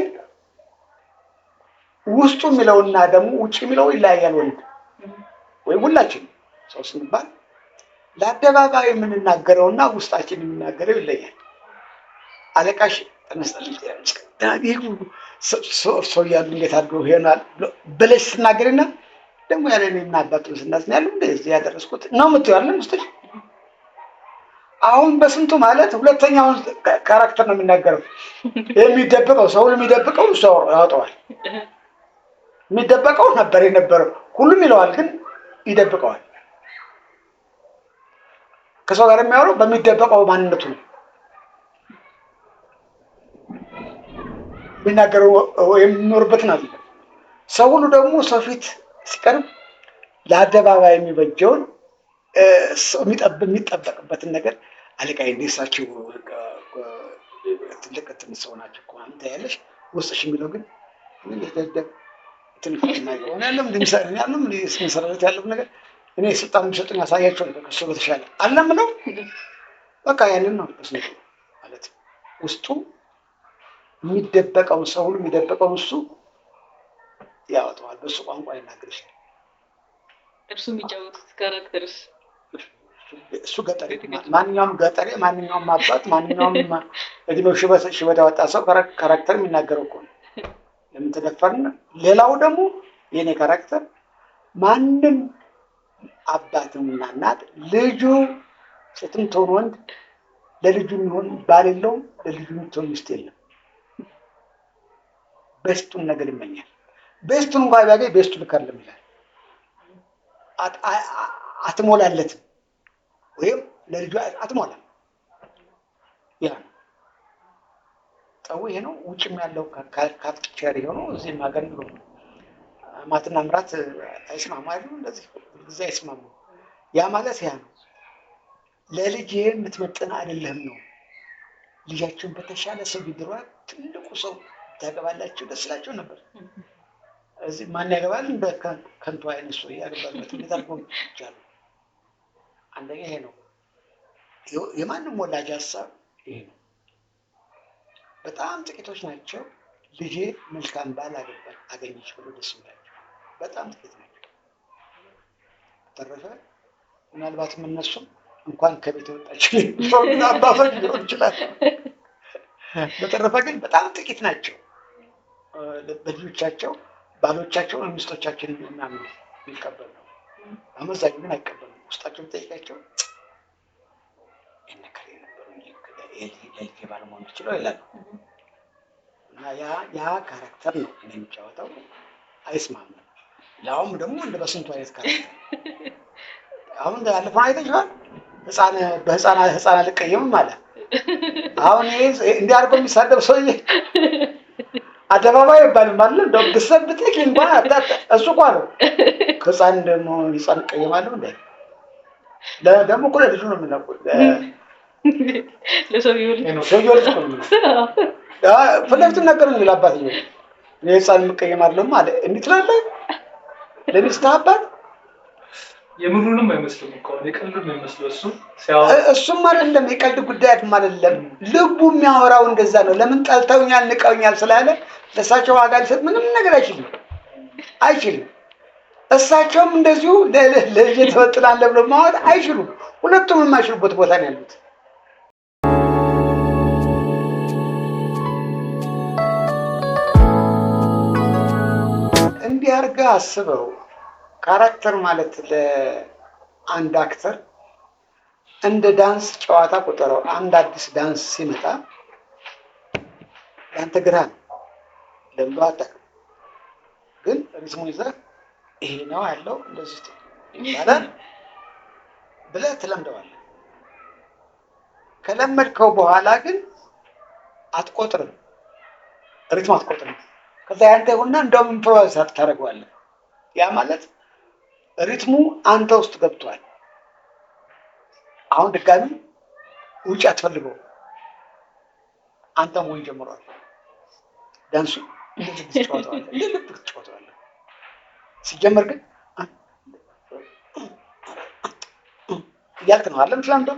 ውስጡ የሚለውና ደግሞ ውጭ የሚለው ይለያያል። ወንድ ወይም ሁላችን ሰው ስንባል ለአደባባይ የምንናገረውና ውስጣችን የሚናገረው ይለያል። አለቃሽ ሰው እያሉ እንዴት አድርገው ይሆናል ብለሽ ስትናገሪና ደግሞ ያለ እኔ አባቱ ስናዝን ያሉ እንደዚህ ያደረስኩት ነው የምትይው አይደለም ውስጥሽ። አሁን በስንቱ ማለት ሁለተኛውን character ነው የሚናገረው። የሚደብቀው ሰው የሚደብቀው እሱ ያወጣዋል። የሚደበቀው ነበር የነበረው ሁሉም ይለዋል፣ ግን ይደብቀዋል። ከሰው ጋር የሚያወራው በሚደበቀው ማንነቱ ነው የሚናገረው የሚኖርበትን አይደለም። ሰው ሁሉ ደግሞ ሰው ፊት ሲቀርብ ለአደባባይ የሚበጀውን የሚጠበቅበትን ነገር አለቃዬ እንደ እሳቸው ትልቅ እንትን ሰው ናቸው እኮ ምናምን ታያለሽ። ውስጥሽ የሚለው ግን ያለም ያለው ነገር እኔ ስልጣን የሚሰጡኝ ያሳያቸው ነበር ከእሱ በተሻለ አለምለው በቃ ያንን ነው ማለት ውስጡ የሚደበቀውን ሰው ሁሉ የሚደበቀውን እሱ ያወጣዋል። በእሱ ቋንቋ ይናገር ይችላል። እርሱ የሚጫወቱት character ስ እሱ ገጠሬ፣ ማንኛውም ገጠሬ፣ ማንኛውም አባት፣ ማንኛውም እድሜው ሽበት ያወጣ ሰው character የሚናገረው እኮ ነው። ለምን ተደፈርን? ሌላው ደግሞ የኔ character ማንም አባትና እናት ልጁ ሴትም ትሆን ወንድ ለልጁ የሚሆን ባል የለውም፣ ለልጁ የምትሆን ሚስት የለም። best ኡን ነገር ይመኛል። best ኡን እንኳ ቢያገኝ best ኡ ልክ አይደለም ይላል። አትሞላለትም ወይም ለልጁ አትሞላም። ያ ነው ጠቡ፣ ይሄ ነው። ውጭም ያለው culture የሆነው እዚህም ሀገር ነው። አማትና ምራት አይስማሙ አይደሉ? እንደዚህ ጊዜ አይስማሙ። ያ ማለት ያ ነው። ለልጅ የምትመጥን አይደለህም ነው። ልጃቸውን በተሻለ ሰው ቢድሯት ትልቁ ሰው ታገባላቸው ደስ ይላቸው ነበር። እዚህ ማን ያገባል? እንደ ከንቱ አይነት ሰው ያገባበት እንዴት አድርጎ ይቻላል? አንደኛ ይሄ ነው። የማንም ወላጅ ሀሳብ ይሄ ነው። በጣም ጥቂቶች ናቸው ልጄ መልካም ባል አገኘች ብሎ ደስ የሚላቸው በጣም ጥቂት ናቸው። በተረፈ ምናልባትም እነሱም እንኳን ከቤት የወጣች አባቶች ሊሆን ይችላል። በተረፈ ግን በጣም ጥቂት ናቸው በልጆቻቸው ባሎቻቸው ሚስቶቻቸውን የሚያምኑ የሚቀበሉ። አመዛኙ ግን አይቀበሉም። ውስጣቸው ጠይቃቸው ይነከር የነበሩ ለልጄ ባለመሆን ይችለው ይላሉ። እና ያ character ነው እኔ የሚጫወተው። አይስማሙም። ለአሁን ደግሞ እንደ በስንቱ አይነት character አሁን ያለፈውን አይተሽዋል። ህፃን በህፃን ህፃን አልቀየምም አለ። አሁን ይሄ እንዲህ አድርጎ የሚሳደብ ሰውዬ አደባባይ አይባልም አይደል? እንደው ብትሰብ ብትልክ እንኳን እሱ እኮ ነው ከህፃን ደግሞ ህፃን እቀየማለሁ እንዴ? ደግሞ እኮ ለልጁ ነው የምናውቀው፣ ለሰውየው ልጅ ሰውየው ልጅ እኮ ነው የምናውቀው። ፊት ለፊት ነገር ነው ለአባትየው እኔ ህፃን የምቀየማለሁ አለ። እንዲህ ትላለህ ለሚስትህ አባት የምሩንም አይመስልም እኮ የቀልዱን ነው የሚመስለው እሱ ሲያወራ። እሱም አይደለም የቀልድ ጉዳይ አይደለም። ልቡ የሚያወራው እንደዛ ነው። ለምን ጠልተውኛል፣ ንቀውኛል ስላለ ለእሳቸው ዋጋ ሊሰጥ ምንም ነገር አይችልም አይችልም። እሳቸውም እንደዚሁ ለልጄ ትመጥናለህ ብሎ ማወቅ አይችሉም። ሁለቱም የማይችሉበት ቦታ ነው ያሉት። እንዲህ አድርገህ አስበው። character ማለት ለአንድ actor እንደ ዳንስ ጨዋታ ቁጠረው። አንድ አዲስ ዳንስ ሲመጣ ለአንተ ግራ ነው፣ ለምዶ አታውቅም። ግን rhythm ኡን ይዘህ ይሄ ነው ያለው እንደዚህ ይባላል ብለህ ትለምደዋለህ። ከለመድከው በኋላ ግን አትቆጥርም፣ rhythm አትቆጥርም። ከዛ ያንተ ይሁንና እንደውም improvise ታደርገዋለህ። ያ ማለት rhythm ኡ አንተ ውስጥ ገብቷል። አሁን ድጋሚ ውጭ አትፈልገውም። አንተ መሆን ጀምሯል። ዳንሱ እንደ ልብ ትጫወተዋለህ፣ እንደ ልብ ትጫወተዋለህ። ሲጀመር ግን እያልክ ነው አይደለም ትላንት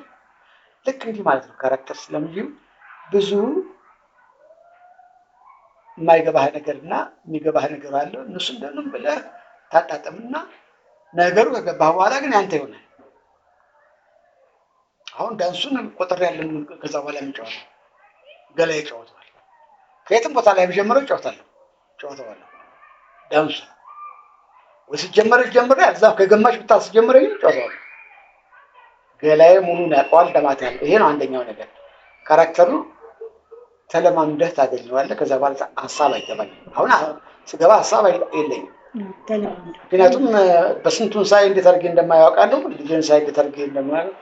ልክ እንዲህ ማለት ነው። character ስለምዩ ብዙ የማይገባህ ነገርና የሚገባህ ነገር አለ። እነሱ እንደምንም ብለህ ታጣጥምና ነገሩ ከገባህ በኋላ ግን ያንተ ይሆናል። አሁን ዳንሱን ቆጥሬ ያለን ከዛ በኋላ የሚጫወተው ገላ ይጫወተዋል። ከየትም ቦታ ላይ ቢጀምረው ይጫወታለሁ ጫወተዋለሁ። ዳንሱ ወይ ሲጀመር ጀምሬ እዛ ከግማሽ ብታስጀምረኝ እጫወተዋለሁ። ገላዬ ሙሉን ያውቀዋል። ደማት ያለው ይሄ ነው አንደኛው ነገር። character ኡ ተለማምደህ ታገኘዋለህ። ከዛ በኋላ ሀሳብ አይገባኝም። አሁን ስገባ ሀሳብ የለኝም። ተለማምዶ ምክንያቱም በስንቱን ሳይ እንዴት አድርጌ እንደማያውቃለሁ፣ ልጄን ሳይ እንዴት አድርጌ እንደማያውቅ፣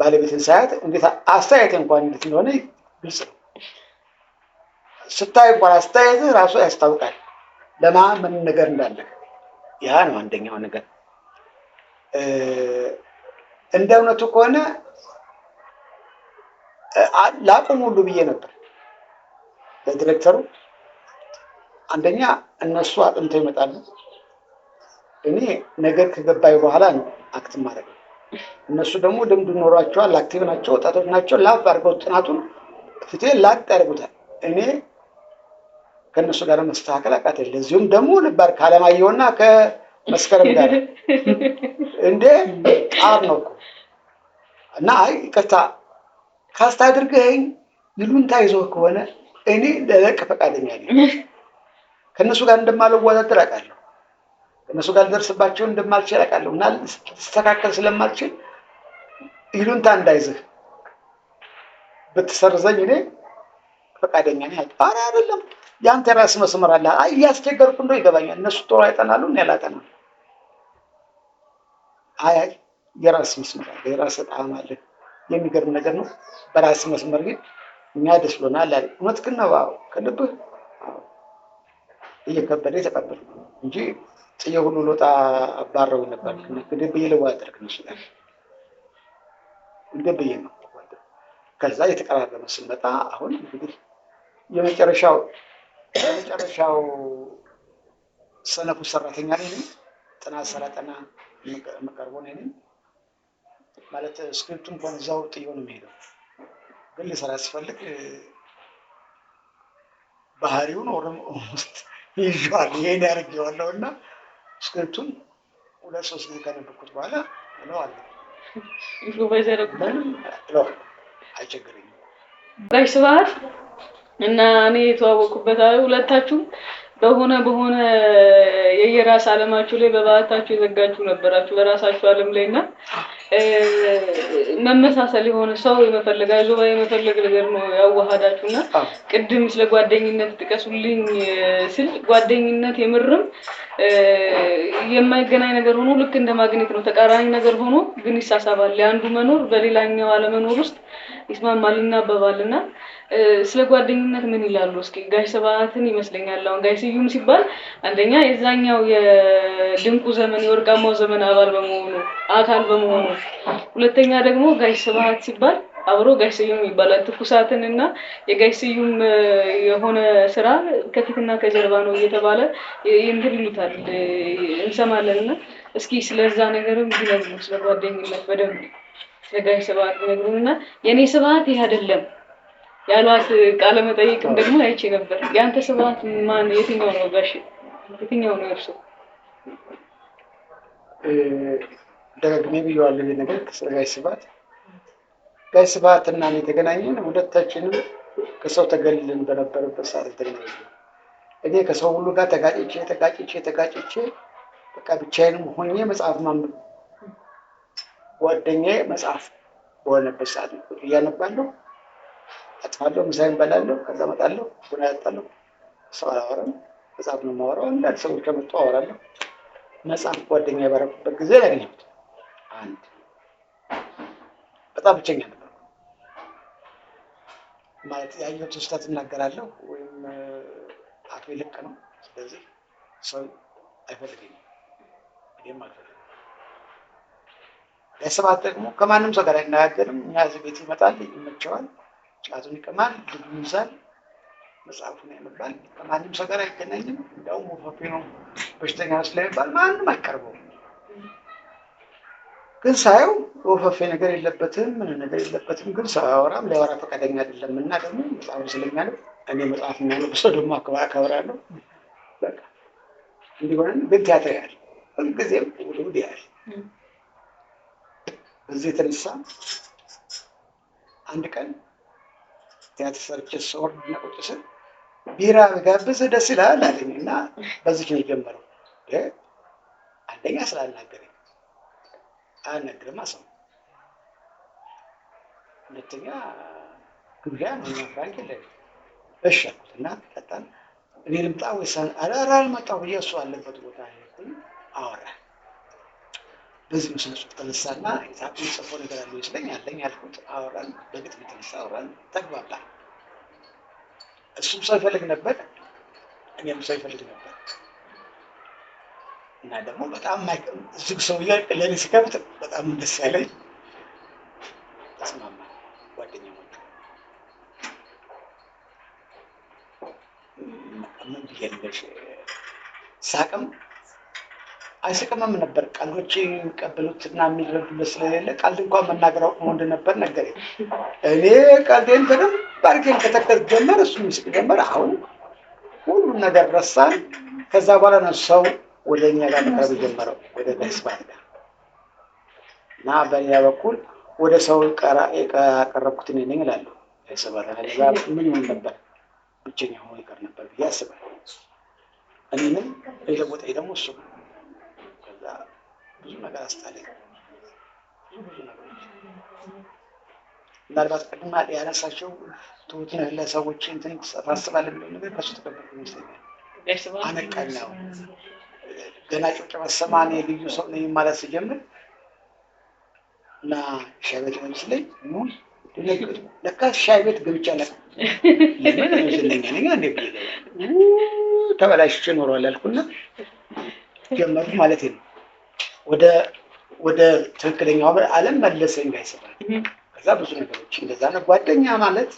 ባለቤትን ሳያት እንዴት አስተያየት እንኳን እንዴት እንደሆነ ግልጽ ነው። ስታይ እንኳን አስተያየት ራሱ ያስታውቃል ለማ ምን ነገር እንዳለ። ያ ነው አንደኛው ነገር። እንደ እውነቱ ከሆነ ላቁም ሁሉ ብዬ ነበር ለዲሬክተሩ። አንደኛ እነሱ አጥንተው ይመጣሉ። እኔ ነገር ከገባኝ በኋላ ነው act ማድረግ። እነሱ ደግሞ ልምድ ኖሯቸዋል፣ active ናቸው፣ ወጣቶች ናቸው። ላፍ አድርገው ጥናቱን ፊቴ ላጥ ያደርጉታል። እኔ ከእነሱ ጋር መስተካከል አቃተኝ። ለዚሁም ደግሞ ልባር ከአለማየሁና ከመስከረም ጋር እንዴ ጣር ነው እኮ እና አይ ይቅርታ cast አድርገኸኝ ይሉንታ ይዞ ከሆነ እኔ ለለቅ ፈቃደኛ ነኝ። ከእነሱ ጋር እንደማልወዳደር አውቃለሁ። ከእነሱ ጋር ልደርስባቸው እንደማልችል አውቃለሁ። እና ልስተካከል ስለማልችል ይሉንታ እንዳይዝህ ብትሰርዘኝ እኔ ፈቃደኛ ነኝ። ኧረ አይደለም የአንተ የራስ መስመር አለ። አይ እያስቸገርኩ እንደው ይገባኛል። እነሱ ጥሩ ያጠናሉ፣ እኔ አላጠናም። አይ አይ የራስ መስመር አለ፣ የራስ ጣዕም አለ። የሚገርም ነገር ነው። በራስ መስመር ግን እኛ ደስ ብሎናል አለ። እውነት ግን ነው። አዎ ከልብህ እየከበደ ተቀበልኩ እንጂ ጥዬ ሁሉ ልወጣ አባረው ነበር። እንደ ብዬ ልወዳደር ከእነሱ ጋር እንደ ብዬ ነው። ከዛ የተቀራረበ ስንመጣ አሁን እንግዲህ የመጨረሻው ሰነፉ ሰራተኛ ነኝ። ጥናት ሰራጠና የምቀርበው ነኝ። ማለት script ኡ እንኳን እዛው ጥዬው ነው የሚሄደው። ግን ልሰራ ስፈልግ ባህሪውን ውስጥ ይዤዋለሁ። ይሄን ያደርጌዋለሁ እና script ኡን 2-3 ጊዜ ካነበብኩት በኋላ እለዋለሁ። improvise ያደረጉታል። ምንም እለዋለሁ፣ አይቸግረኝም። ጋሽ ስብሐት እና እኔ የተዋወቅኩበት ሁለታችሁም በሆነ በሆነ የየራስ ዓለማችሁ ላይ በባህታችሁ የዘጋችሁ ነበራችሁ በራሳችሁ ዓለም ላይ እና መመሳሰል የሆነ ሰው የመፈለግ አይዞህ ባይ የመፈለግ ነገር ነው ያዋሃዳችሁ። እና ቅድም ስለ ጓደኝነት ጥቀሱልኝ ስል ጓደኝነት የምርም የማይገናኝ ነገር ሆኖ ልክ እንደ ማግኔት ነው፣ ተቃራኒ ነገር ሆኖ ግን ይሳሳባል። የአንዱ መኖር በሌላኛው አለመኖር ውስጥ ይስማማል፣ ይናበባል። እና ስለ ጓደኝነት ምን ይላሉ? እስኪ ጋሽ ስብሐትን ይመስለኛል አሁን ጋሽ ስዩም ሲባል አንደኛ የዛኛው የድንቁ ዘመን የወርቃማው ዘመን አባል በመሆኑ አካል በመሆኑ፣ ሁለተኛ ደግሞ ጋሽ ስብሐት ሲባል አብሮ ጋሽ ስዩም ይባላል። ትኩሳትን እና የጋሽ ስዩም የሆነ ስራ ከፊትና ከጀርባ ነው እየተባለ እንትን ይሉታል እንሰማለን። እና እስኪ ስለዛ ነገርም ቢነግሩ ስለ ጓደኝነት በደንብ ስለ ጋሽ ስብሐት ቢነግሩን። እና የእኔ ስብሐት ይህ አይደለም ያሏት ቃለ መጠይቅም ደግሞ አይቼ ነበር። የአንተ ስብሐት ማን የትኛው ነው ጋሽ? የትኛው ነው እርሱ? ደጋግሜ ብዬዋለሁ ይሄን ነገር ስለ ጋሽ ስብሐት። ጋሽ ስብሐት እና እኔ የተገናኘን ሁለታችንም ከሰው ተገልለን በነበረበት ሰዓት የተገናኘን። እኔ ከሰው ሁሉ ጋር ተጋጭቼ ተጋጭቼ ተጋጭቼ በቃ ብቻዬንም ሆኜ መጽሐፍ ማንበብ ጓደኛዬ መጽሐፍ በሆነበት ሰዓት ነው ቁጭ እያነባለሁ፣ አጥፋለሁ፣ ምሳዬን እበላለሁ፣ ከዛ እመጣለሁ፣ ቡና እጠጣለሁ። ሰው አላወራም፣ መጽሐፍ ነው የማወራው። አንዳንድ ሰዎች ከመጡ አወራለሁ። መጽሐፍ ጓደኛ ባደረኩበት ጊዜ ያገኘሁት አንድ በጣም ብቸኛ ነበር። ማለት ያየሁትን ስህተት እናገራለሁ ወይም አፌ ልቅ ነው። ስለዚህ ሰው አይፈልገኝም፣ እኔም አልፈልግም። ለስብሐት ደግሞ ከማንም ሰው ጋር አይነጋገርም። እኛ እዚህ ቤት ይመጣል፣ ይመቸዋል፣ ጫቱን ይቅማል፣ ልጁን ይዛል፣ መጽሐፉን ያነባል። ከማንም ሰው ጋር አይገናኝም። እንዲያውም ወፈፌ ነው፣ በሽተኛ ነው ስለሚባል ማንም አይቀርበውም። ግን ሳየው ወፈፌ ነገር የለበትም፣ ምን ነገር የለበትም። ግን ሰው አያወራም፣ ሊያወራ ፈቃደኛ አይደለም። እና ደግሞ መጽሐፉን ስለሚያነብ እኔ መጽሐፍ የሚያነብ ሰው ደግሞ አከብራለሁ። በቃ እንዲሆነን ግን ቲያትር ያህል ሁልጊዜም እሑድ እሑድ ያህል በዚህ የተነሳ አንድ ቀን ቲያትር ሰርቼ ስወርድ እና ቁጭ ስል ቢራ ብጋብዝህ ደስ ይልሃል አለኝ። እና በዚች ነው የጀመረው። አንደኛ ስላልናገረኝ አያናግርማ ሰው፣ ሁለተኛ ግብዣ ነው፣ እኛ ፍራንክ የለንም። እሺ አልኩት እና ጠጣን። እኔ ልምጣ ወይስ ኧረ አልመጣሁ ብዬ እሱ አለበት ቦታ ሄድኩኝ። አወራ በዚህ ምስል ጽሑፍ ተነሳና የጻፈው ጽፎ ነገር አለ ይመስለኝ አለኝ አልኩት። አወራን፣ በግጥም የተነሳ አወራን፣ ተግባባን። እሱም ሰው ይፈልግ ነበር፣ እኔም ሰው ይፈልግ ነበር። እና ደግሞ በጣም ዝግ ሰውዬ ለእኔ ሲከፍት በጣም ደስ ያለኝ ተስማማ። ጓደኛሞቹ ምን ብዬ ልበልሽ፣ ሳቅም አይስቅምም ነበር። ቀልዶች የሚቀበሉት እና የሚረዱለት ስለሌለ ቀልድ እንኳን መናገር አቁሞ እንደነበር ነገረኝ። እኔ ቀልዴን በደንብ አድርጌ ከተከት ጀመር፣ እሱ ይስቅ ጀመር። አሁን ሁሉን ነገር ረሳን። ከዛ በኋላ ነው ሰው ወደ እኛ ጋር መቅረብ የጀመረው፣ ወደ ጋሽ ስብሐት ጋር። እና በሌላ በኩል ወደ ሰው ያቀረብኩት እኔ ነኝ እላለሁ። ጋሽ ስብሐት አለዛ ምን ይሆን ነበር? ብቸኛ ሆኖ ይቀር ነበር ብዬ አስባለሁ። እኔንም የለወጠኝ ደግሞ እሱ ነው። ከዛ ብዙ ነገር አስጣለኝ። ብዙ ብዙ ነገሮች ምናልባት ቅድም ያነሳቸው ትሁት ነህ ለሰዎች እንትን ታስባለህ የሚለው ነገር ከእሱ ተቀበልኩ ይመስለኛል። ጋሽ ስብሐት አነቃኝ። አዎ ገና ጭብጨባ ስሰማ እኔ ልዩ ሰው ነኝ ማለት ስጀምር እና ሻይ ቤት ለምስለኝ ውይ ደነገጥኩ። ለካ ሻይ ቤት ገብቼ አላውቅም። ለምን እኔ ዝነኛ ነኝ እንዴ ብዬ እገባለሁ። ተበላሽቼ ኖሯል አልኩና ጀመርኩ ማለት ነው። ወደ ትክክለኛው ዓለም መለሰኝ ጋሽ ስብሐት። ከዛ ብዙ ነገሮች እንደዛ ነው። ጓደኛ ማለት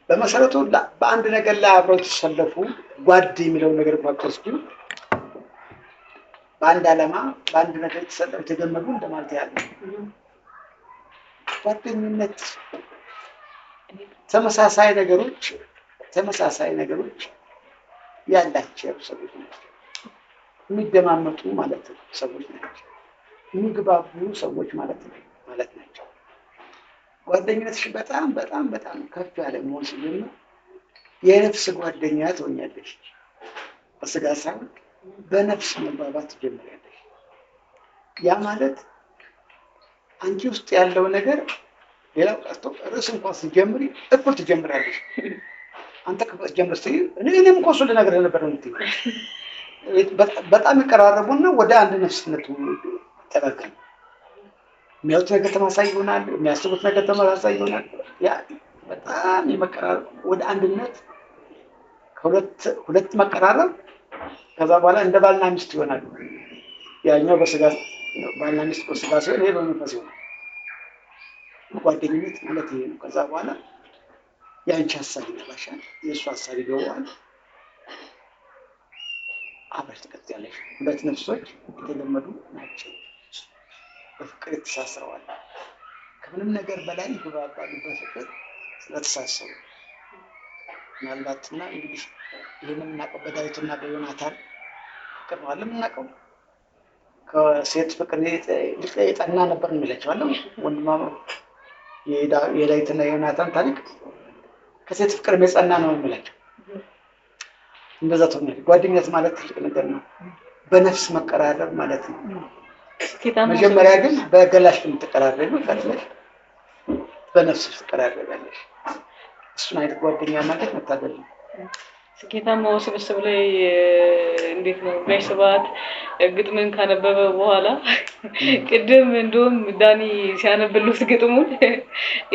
በመሰረቱ በአንድ ነገር ላይ አብረው የተሰለፉ ጓድ የሚለውን ነገር እንኳን ብትወስጂው በአንድ ዓላማ በአንድ ነገር የተሰለፉ የተገመዱ እንደማለት ያህል ነው። ጓደኝነት ተመሳሳይ ነገሮች ተመሳሳይ ነገሮች ያላቸው ሰዎች ናቸው። የሚደማመጡ ማለት ነው ሰዎች ናቸው። የሚግባቡ ሰዎች ማለት ነው ማለት ናቸው። ጓደኝነትሽ በጣም በጣም በጣም ከፍ ያለ መሆን ሲጀምር የነፍስ ጓደኛ ትሆኛለሽ። በስጋ ሳይሆን በነፍስ መግባባት ትጀምሪያለሽ። ያ ማለት አንቺ ውስጥ ያለው ነገር ሌላው ቀርቶ ርዕስ እንኳን ስትጀምሪ እኩል ትጀምሪያለሽ። አንተ ጀምር ስትይ እኔም እኮ እሱን ልነግርህ ነበር ነው የምትይው። በጣም ይቀራረቡና ወደ አንድ ነፍስነት ይጠጋጋሉ። የሚያዩት ነገር ተመሳሳይ ይሆናል። የሚያስቡት ነገር ተመሳሳይ ይሆናል። ያ በጣም የመቀራረብ ወደ አንድነት ከሁለት ሁለት መቀራረብ ከዛ በኋላ እንደ ባልና ሚስት ይሆናሉ። ያኛው በስጋ ባልና ሚስት በስጋ ሲሆን ይሄ በመንፈስ ይሆናል። ጓደኝነት ማለት ይሄ ነው። ከዛ በኋላ የአንቺ ሀሳብ ይገባሻል፣ የእሱ ሀሳብ ይገባዋል። አብረሽ ትቀጥያለሽ። ሁለት ነፍሶች የተገመዱ ናቸው፣ በፍቅር የተሳስረዋል። ከምንም ነገር በላይ ይግባባሉ በፍቅር ስለተሳሰሩ። ምናልባትና እንግዲህ ይህን የምናውቀው በዳዊትና በዮናታን ፍቅር ነው አይደል የምናውቀው። ከሴት ፍቅር የጠና ነበር የሚላቸው አለ ወንድማማ የዳዊትና የዮናታን ታሪክ ከሴት ፍቅር የጸና ነው የሚላቸው። እንደዛ ትሆኛለሽ። ጓደኝነት ማለት ትልቅ ነገር ነው። በነፍስ መቀራረብ ማለት ነው። ስኬታማ መጀመሪያ ግን በገላሽ ነው የምትቀራረቢው፣ ቀጥለሽ በነፍስ ትቀራረቢያለሽ። እሱን አይነት ጓደኛ ማለት መታደል ነው። ስኬታማው ስብስብ ላይ እንዴት ነው ጋሽ ስብሐት ግጥምን ካነበበ በኋላ ቅድም እንደውም ዳኒ ሲያነብሉት ግጥሙን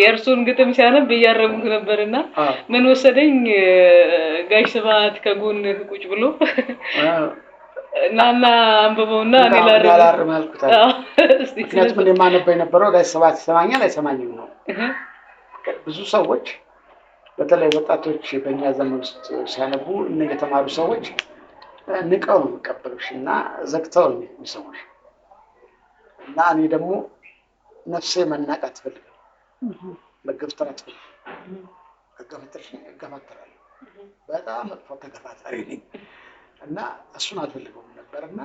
የእርሱን ግጥም ሲያነብ እያረሙት ነበርና ምን ወሰደኝ ጋሽ ስብሐት ከጎን ቁጭ ብሎ ናና አንብበውና እኔ ላርም ላርም አልኩት አለ። አዎ፣ እስቲ ምክንያቱም እኔ የማነበው የነበረው ጋሽ ስብሐት ይሰማኛል አይሰማኝም ነው። ብዙ ሰዎች በተለይ ወጣቶች በእኛ ዘመን ውስጥ ሲያነቡ እነ የተማሩ ሰዎች ንቀው ነው የሚቀበሉሽ እና ዘግተው ነው የሚሰሙሽ። እና እኔ ደግሞ ነፍሴ መናቅ አትፈልግም፣ መገፍተር አትፈልግም። ከገፈተርሽኝ እገፈተራለሁ። በጣም መጥፎ ተገፋታሪ ነኝ እና እሱን አልፈልገውም ነበር እና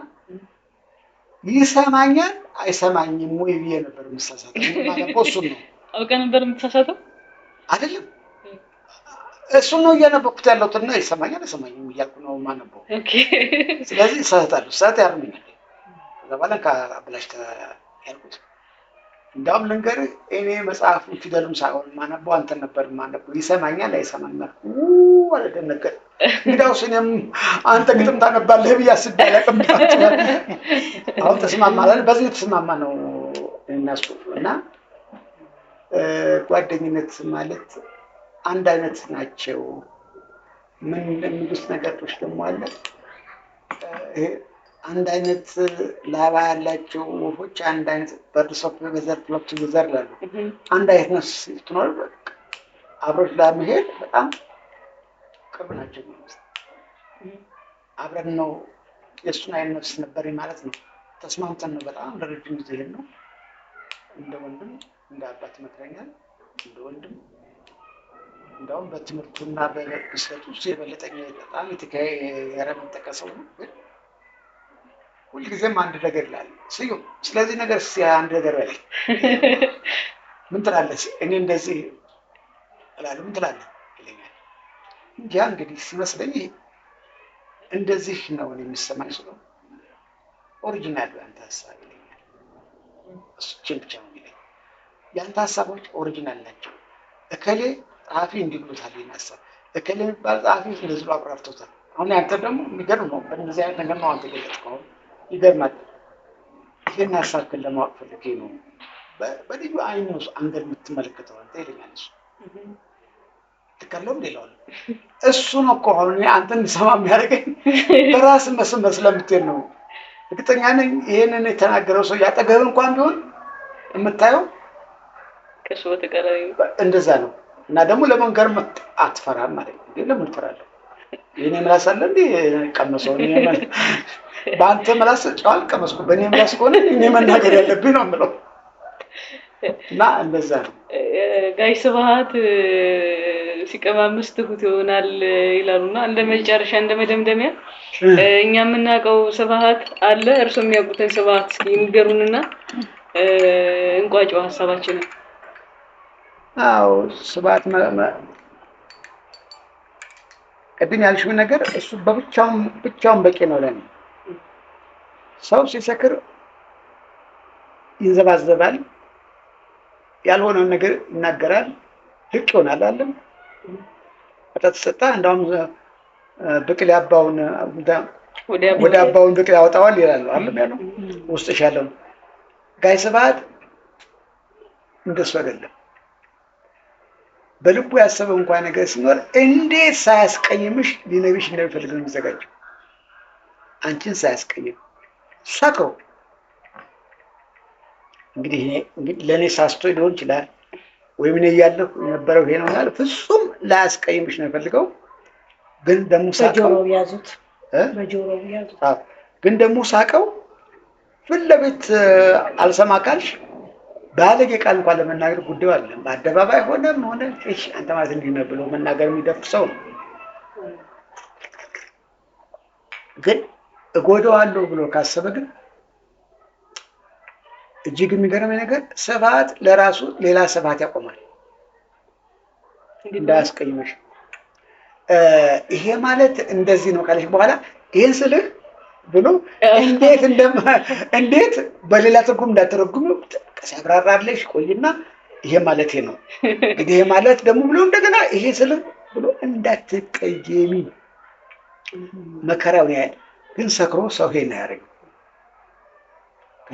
ይሰማኛል አይሰማኝም ወይ ብዬ ነበር የምሳሳተው። እኔ የማነበው እሱን ነው አውቀህ ነበር የምትሳሳተው? አይደለም እሱን ነው እያነበብኩት ያለሁት እና ይሰማኛል አይሰማኝም እያልኩ ነው የማነበው። Okay። ስለዚህ እሳሳታለሁ፣ ስሳት ያርመኛል። ከዛ በኋላ ከአብላሽ ያልኩት እንዳውም ልንገርህ፣ እኔ መጽሐፉን ፊደሉን ሳይሆን የማነበው አንተን ነበር የማነበው። ይሰማኛል አይሰማኝም አልኩ። አለ ደነገጠ። እንግዲያውስ እኔም አንተ ግጥም ታነባለህ ብዬ አስቤ አላውቅም። አሁን ተስማማለን። በዚህ የተስማማ ነው እነሱ እና ጓደኝነት ማለት አንድ አይነት ናቸው። ምን የሚሉት ነገሮች ደግሞ አለ። ይሄ አንድ አይነት ላባ ያላቸው ወፎች አንድ አይነት birds of feather flock together ይላሉ። አንድ አይነት ነፍስ ስትኖር አብሮች ለመሄድ በጣም ቅርብ ናቸው። አብረን ነው የእሱን አይነት ነፍስ ነበር ማለት ነው። ተስማምተን ነው በጣም ለረጅም ጊዜ ይሄን ነው። እንደ ወንድም እንደ አባት ይመክረኛል። እንደ ወንድም እንደውም በትምህርቱና በብስለቱ እሱ የበለጠኝ በጣም የተከያረ ሰው ነው። ግን ሁልጊዜም አንድ ነገር ይላል ስዩም፣ ስለዚህ ነገር እስኪ አንድ ነገር በለኝ። ምን ትላለህ? እኔ እንደዚህ እላለሁ። ምን ትላለህ ይለኛል። እንጃ እንግዲህ ሲመስለኝ እንደዚህ ነው እኔ የሚሰማኝ ስለው original ያንተ ሀሳብ ይለኛል። እሱችን ብቻ ነው የሚለኝ። የአንተ ሀሳቦች original ናቸው። እከሌ ጸሐፊ እንዲህ ብሎታል ይሄን ሀሳብ፣ እከሌ የሚባል ጸሐፊ እንደዚህ ብሎ አብራርቶታል። አሁን ያንተ ደግሞ የሚገርም ነው። በእንደዚህ አይነት ነገር ነው አንተ የገለጽከው። ይገርማል። ይሄን ሀሳብ ግን ለማወቅ ፈልጌ ነው። በልዩ አይን ነው angle የምትመለከተው አንተ ይለኛል እሱ። ትከለውም ሌላው እሱ ነው እኮ አሁን እኔ አንተን እንድሰማ የሚያደርገኝ በራስ መስመር ስለምትሄድ ነው። እርግጠኛ ነኝ ይሄንን የተናገረው ሰው ያጠገብህ እንኳን ቢሆን የምታየው ከእሱ በተቃራኒ ነው። እንደዛ ነው። እና ደግሞ ለመንገር አትፈራም ማለት ነው። እንዴ ለምን እፈራለሁ? የኔ ምላስ አለ እንዴ ቀመሰው? በአንተ ምላስ ጨው አልቀመስኩም። በእኔ ምላስ ከሆነ እኔ መናገር ያለብኝ ነው የምለው። እና እንደዛ ነው። ጋሽ ስብሐት ሲቀማምስ ትሁት ይሆናል ይላሉና እንደ መጨረሻ እንደ መደምደሚያ እኛ የምናውቀው ስብሐት አለ፣ እርስዎ የሚያውቁትን ስብሐት እስኪ ንገሩንና እንቋጨው ሀሳባችንን። አዎ ስብሐት ቅድም ያልሽው ነገር እሱ በብቻውን ብቻውን በቂ ነው ለኔ። ሰው ሲሰክር ይንዘባዘባል፣ ያልሆነውን ነገር ይናገራል፣ ልቅ ይሆናል። አለም መጠጥ ሲጠጣ እንደውም ብቅል ያባውን ወደ አባውን ብቅል ያወጣዋል ይላሉ። አለም ያለው ውስጥሽ ያለው ጋይ ስብሐት እንደሱ አይደለም። በልቡ ያሰበው እንኳን ነገር ሲኖር እንዴት ሳያስቀይምሽ ሊነግርሽ እንደሚፈልግ ነው የሚዘጋጀው። አንቺን ሳያስቀይም ሰክሮ እንግዲህ ለእኔ ሳስቶ ሊሆን ይችላል፣ ወይም እኔ እያለሁ የነበረው ይሄ ነው ይላል። ፍጹም ላያስቀይምሽ ነው የሚፈልገው። ግን ደግሞ ሳቀው በጆሮው ያዙት፣ በጆሮው ያዙት። አዎ፣ ግን ደግሞ ሳቀው ፊት ለፊት አልሰማ ካልሽ ባለጌ ቃል እንኳን ለመናገር ጉዳዩ አይደለም። በአደባባይ ሆነም ሆነ እሺ አንተ ማለት እንዲህ ነው ብሎ መናገር የሚደፍር ሰው ነው። ግን እጎዳዋለሁ ብሎ ካሰበ ግን እጅግ የሚገርመኝ ነገር ስብሐት ለራሱ ሌላ ስብሐት ያቆማል እንዳያስቀይምሽ። ይሄ ማለት እንደዚህ ነው ካለሽ በኋላ ይሄን ስልህ ብሎ እንዴት እንዴት በሌላ ትርጉም እንዳትረጉም ሲያብራራልሽ ቆይና ይሄ ማለት ነው እንግዲህ ይሄ ማለት ደግሞ ብሎ እንደገና ይሄ ስልህ ብሎ እንዳትቀየሚ መከራውን ያህል ግን ሰክሮ ሰው ይሄን አያደርግም።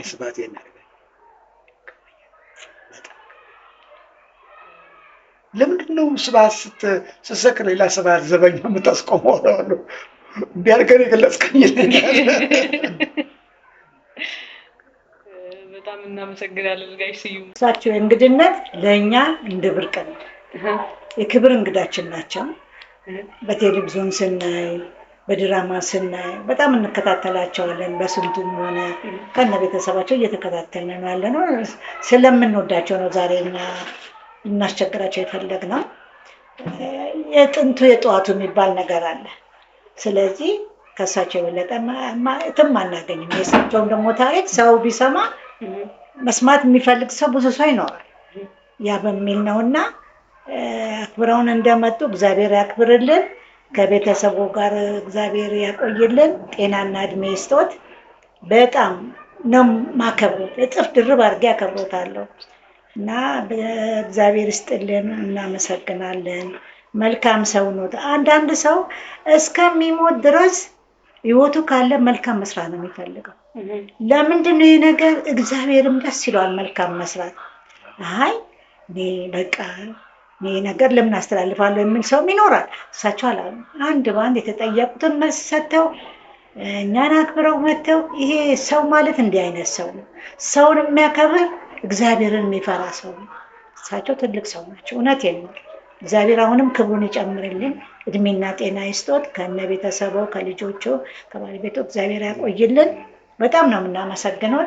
ስብሐት ይሄን ያደርጋል። ለምንድን ነው ስብሐት ስትሰክር ሌላ ስብሐት ዘበኛ የምታስቆመው? እለዋለሁ። እንዲህ አድርገህ ነው የገለጽከኝ ይለኛል። በጣም እናመሰግናለን ጋሽ ስዩም። እሳቸው የእንግድነት ለእኛ እንደ ብርቅ ነው። የክብር እንግዳችን ናቸው። በቴሌቪዥን ስናይ፣ በድራማ ስናይ በጣም እንከታተላቸዋለን። በስንቱም ሆነ ከነ ቤተሰባቸው እየተከታተልን ነው ያለነው። ስለምንወዳቸው ነው ዛሬ እኛ እናስቸግራቸው የፈለግነው። የጥንቱ የጠዋቱ የሚባል ነገር አለ። ስለዚህ ከእሳቸው የበለጠ የትም አናገኝም። የእሳቸውን ደግሞ ታሪክ ሰው ቢሰማ መስማት የሚፈልግ ሰው ብዙ ሰው ይኖራል። ያ በሚል ነውና አክብረውን እንደመጡ እግዚአብሔር ያክብርልን፣ ከቤተሰቡ ጋር እግዚአብሔር ያቆይልን፣ ጤናና እድሜ ይስጦት። በጣም ነው ማከብሮት፣ እጥፍ ድርብ አድርጌ አከብሮታለሁ እና እግዚአብሔር ይስጥልን፣ እናመሰግናለን። መልካም ሰው ነው። አንዳንድ ሰው እስከሚሞት ድረስ ህይወቱ ካለ መልካም መስራት ነው የሚፈልገው። ለምንድን ነው ይሄ ነገር? እግዚአብሔርም ደስ ይለዋል መልካም መስራት። አይ እኔ በቃ ይሄ ነገር ለምን አስተላልፋለሁ የሚል ሰውም ይኖራል። እሳቸው አላሉ። አንድ በአንድ የተጠየቁትን መልስ ሰጥተው እኛን አክብረው መጥተው፣ ይሄ ሰው ማለት እንዲህ አይነት ሰው ነው። ሰውን የሚያከብር እግዚአብሔርን የሚፈራ ሰው ነው። እሳቸው ትልቅ ሰው ናቸው። እውነቴን ነው። እግዚአብሔር አሁንም ክብሩን ይጨምርልን፣ እድሜና ጤና ይስጦት፣ ከነ ቤተሰቦ ከልጆቹ ከባለቤቱ እግዚአብሔር ያቆይልን። በጣም ነው የምናመሰግነው።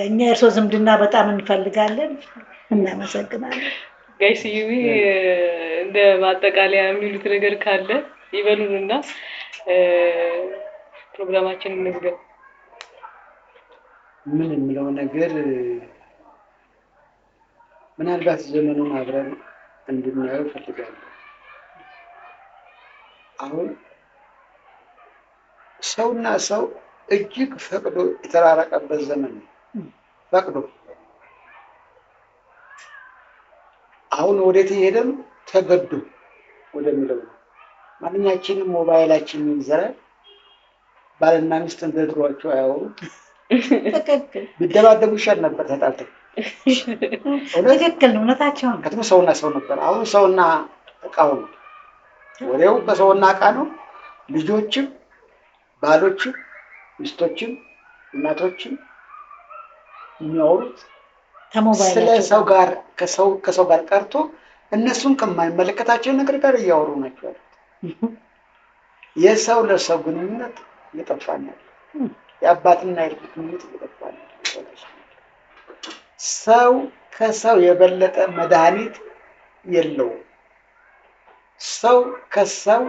እኛ የእርሶ ዝምድና በጣም እንፈልጋለን። እናመሰግናለን። ጋሽ ስዩሜ እንደ ማጠቃለያ የሚሉት ነገር ካለ ይበሉንና ፕሮግራማችንን እንዝጋ። ምን የምለው ነገር ምናልባት ዘመኑን አብረን እንድናየው እፈልጋለሁ። አሁን ሰውና ሰው እጅግ ፈቅዶ የተራራቀበት ዘመን ነው። ፈቅዶ አሁን ወዴት እየሄደ ነው? ተገዶ ወደሚለው ነው። ማንኛችንም ሞባይላችንን ይዘራል። ባልና ሚስት እንደ ድሯቸው አያወሩም። ትክክል ቢደባደቡ ይሻል ነበር ተጣልተው። እውነት ትክክል ነው። እውነታቸው ነው። ከትም ሰውና ሰው ነበር። አሁን ሰውና እቃ ሆኗል። ወሬው በሰውና እቃ ነው። ልጆችም ባሎችም ሚስቶችም እናቶችም የሚያወሩት ስለ ከሞባይላቸው ሰው ጋር ከሰው ጋር ቀርቶ እነሱን ከማይመለከታቸው ነገር ጋር እያወሩ ናቸው ያሉት። የሰው ለሰው ግንኙነት እየጠፋ ነው ያለው። የአባትና የልጅ ግንኙነት እየጠፋ ነው ያለው። ሰው ከሰው የበለጠ መድኃኒት የለውም። ሰው ከሰው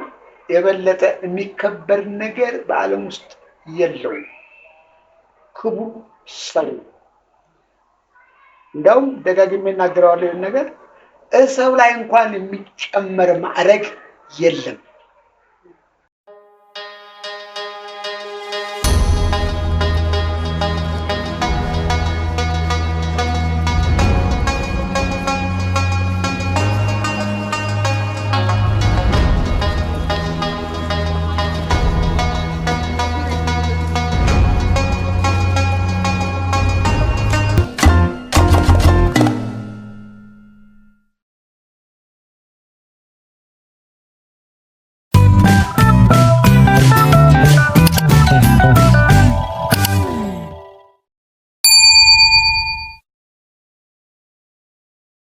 የበለጠ የሚከበር ነገር በዓለም ውስጥ የለውም። ክቡር ሰው ነው። እንዲያውም ደጋግሜ እናገረዋለሁ ይህን ነገር፣ ሰው ላይ እንኳን የሚጨመር ማዕረግ የለም።